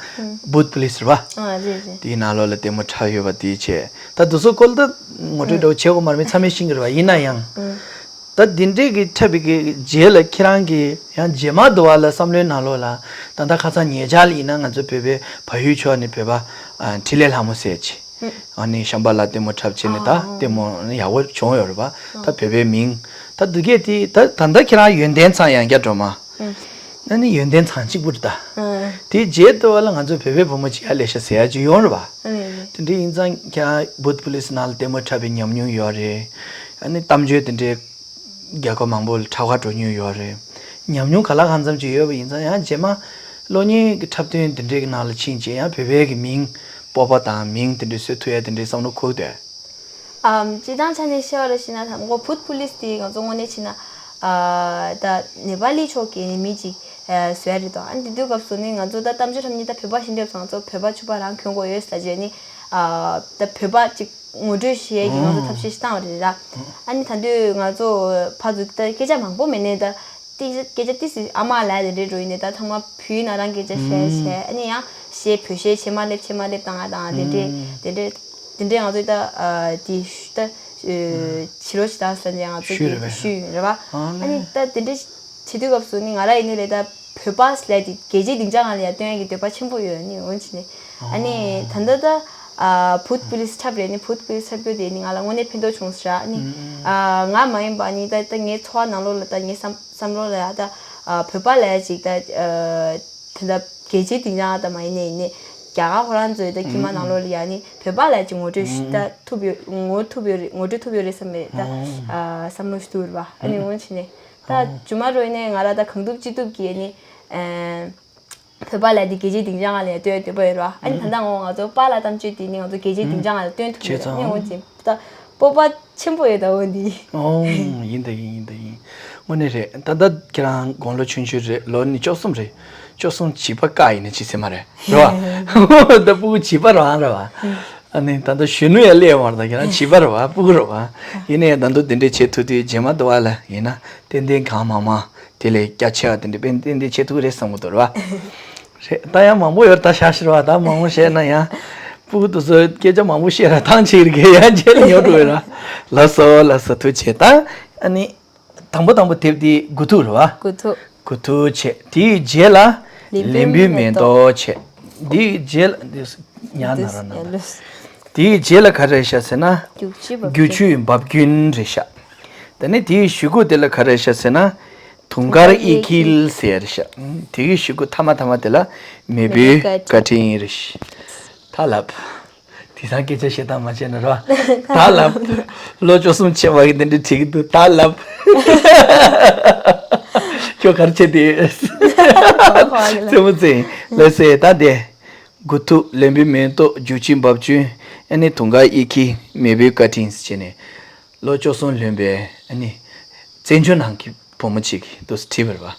བྷུཊ་པུ་ལིས་རེད་བ། ཨ་རེད་རེད། དེའི་ནང་ལོགས་ལ་ལྟད་མོ་འཁྲབ་ཡོད་པ་དེའི་ཆེད་ད་དེ་ཚོ་སྐོར་ལ་ད་ངོ་སྤྲོད་འདྲ་བོ་བྱེད་དགོས་མ་རེད། མི་ཚང་མས་ཤེས་ཀྱི་རེད་བ། ཡིན་ན་ཡང་། ཨ། ད་འདི་འདྲས་ཀྱི་འཁྲབ་པའི་གི་རྗེས་ལ་ཁྱེད་རང་གི་ཡང་རྗེས་མ་འདུག་བ་ལ་བསམ་བློའི་ནང་ལོགས་ལ་ད་ལྟ་ཁ་སང་ཉེ་ཆར་ལ་ཡིན་ན་ང་ཚོ་བོད་པའི་བལ་ཡུལ་ཕྱོགས་ནས་བོད་པ་ཨ་འཕྲིན་ལས་ལྷ་མོ་ཟེར་ཅིག་ཨ་ནི་ཤམ་བྷ་ལ་ལྟད་མོ་འཁྲབ་བྱས་ནས་ད་ཨ་ལྟད་མོ་ཡག་པོ་བྱུང་ཡོད་རེད་པ། ད་བོད་པའི་མིང་ད་འདི་གས་དེ་ད་ད་ལྟ་ཁྱེད་རང་ཡོན་ཏན་ཚང་ཡང་བསྐྱར་འགྲོ་མ། ཨ་ནི་ཡོན་ཏན་ཚང་གཅིག་པུ་རེད་ད། དེའི་རྗེས་འདུག་བ་ལ་ང་ཚོ་བོད་པའི་བུ་མོ་ཅིག་ཡ་ལེ་ཤ་ཟེར་ཡ་ཅིག་ཡོང་རེད་པ། དེ་འདྲ་ཡིན་ཙང་ཁྱེད་རང་བྷུཊ་པུ་ལིས་ནང་ལ་ལྟད་མོ་འཁྲབ་པའི་ཉམས་མྱོང་ཡོད་རེད། ཨ་ནི་གཏམ་བརྗོད་དེ་འདྲའི་རྒྱལ་ཁབ་མང་པོ་ལ་འཁྲབ་གར་འགྲོ་མྱོང་ཡོད་རེད། ཉམས་མྱོང་ག་ལ་གང་འཚམ་ཅིག་ཡོད་པ་ཡིན་ཙང་ཡང་རྗེས་མ་གློག་བརྙན་གྱི་འཁྲབ་སྟོན་དེ་འདྲའི་གི་ནང་ལ་ཕྱིན་རྗེས་ཡང་བོད་པའི་གི་མིང་སྤོབས་པ་དང་མིང་དེ་འདྲའི་བཟོ་ཐུབ་ཡ་དེ་འདྲའི་བསམ་བློ་འཁོར་འདུག་ཨམ། སྤྱིར་བཏང་ཆ་ནས་བཤད་པ་རེད་ཞེ་ན་ད་ངོ་བོད་པུ་ལིས་དེ་ང་ཚོ་དངོས་གནས་བྱས་ན་ཨ་ད་ནེ་པ་ལི་ཕྱོགས་ཀྱི་ནི་མི་ཅིག་ཨ་བཟོས་རེད་དོ། ཨ་ནི་དེ་དུས་སྐབས་སུ་ནི་ང་ཚོ་ད་གཏམ་བརྗོད་འཁྲབ་མཁན་ད་བོད་པ་ཞིག་འདྲ་བོ་ང་ཚོ་བོད་པ་ཕྱུག་པ་རང་གྱོན་དགོས་ཡོད་ཟེར་བྱས་ནི་ཨ་ད་བོད་པ་ཅིག་ངོ་སྤྲོད་བྱེད་ཡས་ཀྱི་ང་ཚོ་ཐབས་ཤེས་ཤིག་བཏང་བ་རེད་ར། ཨ་ནི་ད་དུས་ང་ཚོ་ཕར་ཚུར་ད་སྐད་ཆ་མང་པོ་མེད་ནས་ད་ཏི་སྐད་ཆ་ཏི་སི་ཨ་མ་ལ་དེ་འདྲས་འགྲོ་ཡིན་ནས་ད་ཚང་མ་བོད་ཡིག་ནང་རང་སྐད་ཆ་བཤད་བཤད་ཨ་ནི་ཡང་གཞས་བོད་གཞས་ཕྱེ་མ་སླེབས་ཕྱེ་མ་སླེབས་བཏང་ང་དང་དེ་འདྲས་དེ་འདྲས་དེ་འདྲས་ང་ཚོས་ད་ཨ་དེ་ད་ཕྱི་ལོགས་ཤིག་ད་ཟེར་ནས་ང་ཚོས་ཤུལ་རེད་པས། ཤུལ་རེད་པ། ཨ་ནི་ད་དེ་འདྲས་བྱེད་དུས་སྐབས་སུ་ནི་ང་རང་ཡིན་ནི་རེད་ད་བོད་པ་ཟེར་ལས་དེ་རྒྱལ་སྤྱིའི་སྡིངས་ཆ་སྒང་ལ་ཡང་སྟོན་ཡ་གི་འདོད་པ་ཆེན་པོ་ཡོད་ནི་འོན་ཅི་ནི། ཨ་ནི་ད་ལྟ་ད་ཨ་བྷུཊ་པུ་ལིས་འཁྲབ་རེད་ནི་བྷུཊ་པུ་ལིས་འཁྲབ་རྒྱུ་དེ་ནི་ང་ལ་དངོས་གནས་ཕན་ཐོགས་བྱུང་ཟེར་ཨ་ནི། ཨ་ང་མ་ཡིན་པ་ནི་ད་ད་ངའི་འཚོ་བ་ནང་ལོགས་ལ་ད་ངའི་བསམ་བསམ་བློ་ལ་ཡ་ད་ཨ་བོད་པ་ལ་ཡ་ཅིག་ད་ཨ་ད་ད་རྒྱལ་སྤྱིའི་སྡིངས་ཆ་ད་མ་ཡིན་ནི་ཡིན་ནི་རྒྱ་གར་ཁོ་རང་ཚོའི་ད་དཀྱིལ་མ་ནང་ལོགས་ལ་ཡ་ནི་བོད་པ་ལ་ཡ་ཅིག་ངོ་སྤྲོད་ཞིག་ད་ཐུབ་ཡོད་ངོ་ཐུབ་ཡོད་རེད་ངོ་སྤྲོད་ཐུབ་ཡོད་རེད་བསམ་པའི་ད་ཨ་བསམ་བློ་ཞིག་འདུག་རེད་པ། ཨ་ནི་འོན་ཅི་ནི་ད་རྒྱུ་མ་རོ་ཡིན་ནི་ང་ར་ད་གང་ཐུབ་ཅི་ཐུབ་ཀྱིས་ནི་ཨ། བོད་པ་ལ་དེ་རྒྱལ་སྤྱིའི་སྡིངས་ཆ་སྒང་ལ་ཡང་སྟོན་འདོད་པ་ཡོད་ར། ཨ་ནི་ད་ལྟ་ངོ་ང་ཚོ་པཱ་ལགས་གཏམ་བརྗོད་དེ་ནི་ང་ཚོ་རྒྱལ་སྤྱིའི་སྡིངས་ཆ་སྒང་ལ་སྟོན་ཐུབ་ཡོད་ར། ཨ་ནི་འོན་ཅི་ད་སྤོབས་པ་ཆེན་པོ་ཡོད་ད་འོན་དེ། ཨོ་ཡིན་ད་ཡིན་ཡིན་ད་ཡིན། དངོས་གནས་རེད། ད་ལྟ་ཁྱེད་རང་དགུང་ལོ་ཆུང་ཆུང་རེད། ལོ་ནི་བཅུ་གསུམ་རེད། བཅུ་གསུམ་བྱིས་པ་བཀག་ཡིན་ན་ཅི་ཟེར་མ་རེད། རེད་བ། ད་ཕྲུ་གུ་བྱིས་པ་རང་རེད་བ། ཨ་ནི་ད་ལྟ་གཞོན་ནུ་ཡང་སླེབས་ཡོང་བ་རེད། ད་ཁྱེད་རང་བྱིས་པ་རེད་བ། ཕྲུ་གུ་རེད་བ། ཡིན་ནའི་ད་དུང་དེ་འདྲས་བྱེད་ཐུབ་དུས་རྗེས་མ་དུ་བ་ལ་ཡིན་ན་ཏན་ཏན་གང་མང་མང་དེ་ལས་རྒྱ་ཆེ་བ་དེ་འདྲས་དཔེ་ཏན་ཏན་བྱེད་ཐུབ་ཀྱི་རེད་བསམ་གྱི་འདུག་རེད་བ། རེད། ད་ཡང་མང་པོ་ཡོད་རེད། ད་ཤག་ཤི་རེད་བ། ད་མང་པོ་བཤད་ན་ཡང་ཕྲུ་གུ་དེ་ཚོ་སྐད་ཆ་མང་པོ་བཤད་ར་ཐང་ཆད་རེད། གས་ཡང་རྗེས་ལ་ཉོ་འགྲོ་ཡོད་ར། ལགས་སོ་ལགས་སོ། ཐུགས་རྗེ་ཆེ། ད་ཨ་ནི། དང་པོ་དང་པོ་དེབ་དེ་དགུ་ཐུག་རེད་བ། དགུ་ཐུག་དགུ་ཐུག་བྱས། དེའི་རྗེས་ལ་ལན་བུའི་ལན་བུའི་མེ་མེ་ཏོག་ཏོག་བྱས། དེའི་རྗེས་ལ་འདི་ཉག་ན་འདི་ར་ན་ཡ་ལུས། དེའི་རྗེས་ལ་ག་རེ་ཤག་ཟེར་ན། རྒྱུག་ཆུའི་འབབ་རྒྱུག་ཆུའི་འབབ་རྒྱུན་རེད་ཤག་ད་ནི་དེའི་གཞུག་གུ་དེ་ལ་ག་རེ་ཤག་ཟེར་ན། དུང་དཀར་དུང་དཀར་གཡས་འཁྱིལ་ཟེར་ཤག་དེའི་གཞུག་གུ་ཐ་མ་ཐ་མ་དེ་ལ་མེས་པོའི་བཀའ་དྲིན་རེད་ཤག་ད་ལབ། དེང་སང་སྐད་ཆ་བཤད་སྟངས་མ་བྱས་ན་ར། ད་ལབ། ལོ་བཅུ་གསུམ་ཆེ་བ་གི་དེ་འདྲ་བྲིས་ཀྱི་འདུག་ད་ལབ། ཁྱོད་ག་རེ་བྱས་ཏེ། རྩེད་མོ་རྩེ། ལགས་སེ། ད་དེ། དགུ་ཐུག་ལན་བུའི་མེ་ཏོག་རྒྱུག་ཆུའི་འབབ་རྒྱུན། ཨ་ནི་དུང་དཀར་གཡས་འཁྱིལ། མེས་པོའི་བཀའ་དྲིན་ཟེར་བྱས་ནས། ལོ་བཅུ་གསུམ་ལོན་པའི་ཨ་ནི། བཙན་བྱོལ་ནང་གི་བུ་མོ་གཅིག་གིས་འདུག་སེ་བྲིས་པ་རེད་བ།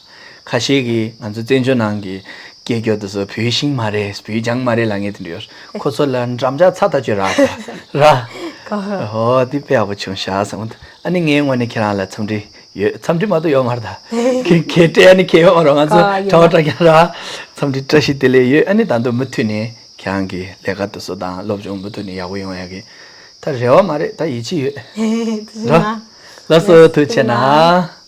ཁ་ཤས་ཀྱིས་ང་ཚོ་བཙན་བྱོལ་ནང་གི་སྐད་སྒྱུར་དེ་ཚོ་བོད་ཤིང་མ་རེད། བོད་ལྗང་མ་རེད་ལབ་མཁན་དེ་འདྲ་ཡོད། ཁོ་ཚོ་ལ་འགྲམ་ལྕག་ཚ་ཐག་ཆོད་རག་ར། ཧོ་འདི་དཔེ་ཡག་པོ་བྱུང་ཤག་བསམ། ཨ་ནི་ངས་དངོས་གནས་ཁྱེད་རང་ལ་འཚམས་འདྲི་ཡོད། འཚམས་འདྲི་མ་གཏོགས་ཡོད་མ་རེད་ད། ཁྱེད་ཁྱེད་སྤྲད་ཨ་ནི་ཁྱེད་ཡོད་མ་རེད། ང་ཚོ་གྲྭ་པ་གྲྭ་རྒན་ར། འཚམས་འདྲི་བཀྲ་ཤིས་བདེ་ལེགས་ཡོད། ཨ་ནི་ད་དུང་མུ་མཐུད་ནས་ཁྱེད་རང་གི་ལས་ཀ་དེ་ཚོ་དང་སློབ་སྦྱོང་མུ་མཐུད་ནས་ཡག་པོ་ཡོང་ཡག་གི། ད་རེ་བ་མ་རེད། ད་ཡིད་ཆེས་ཡོད་ར། ལགས་སོ། ཐུགས་རྗེ་གནང་།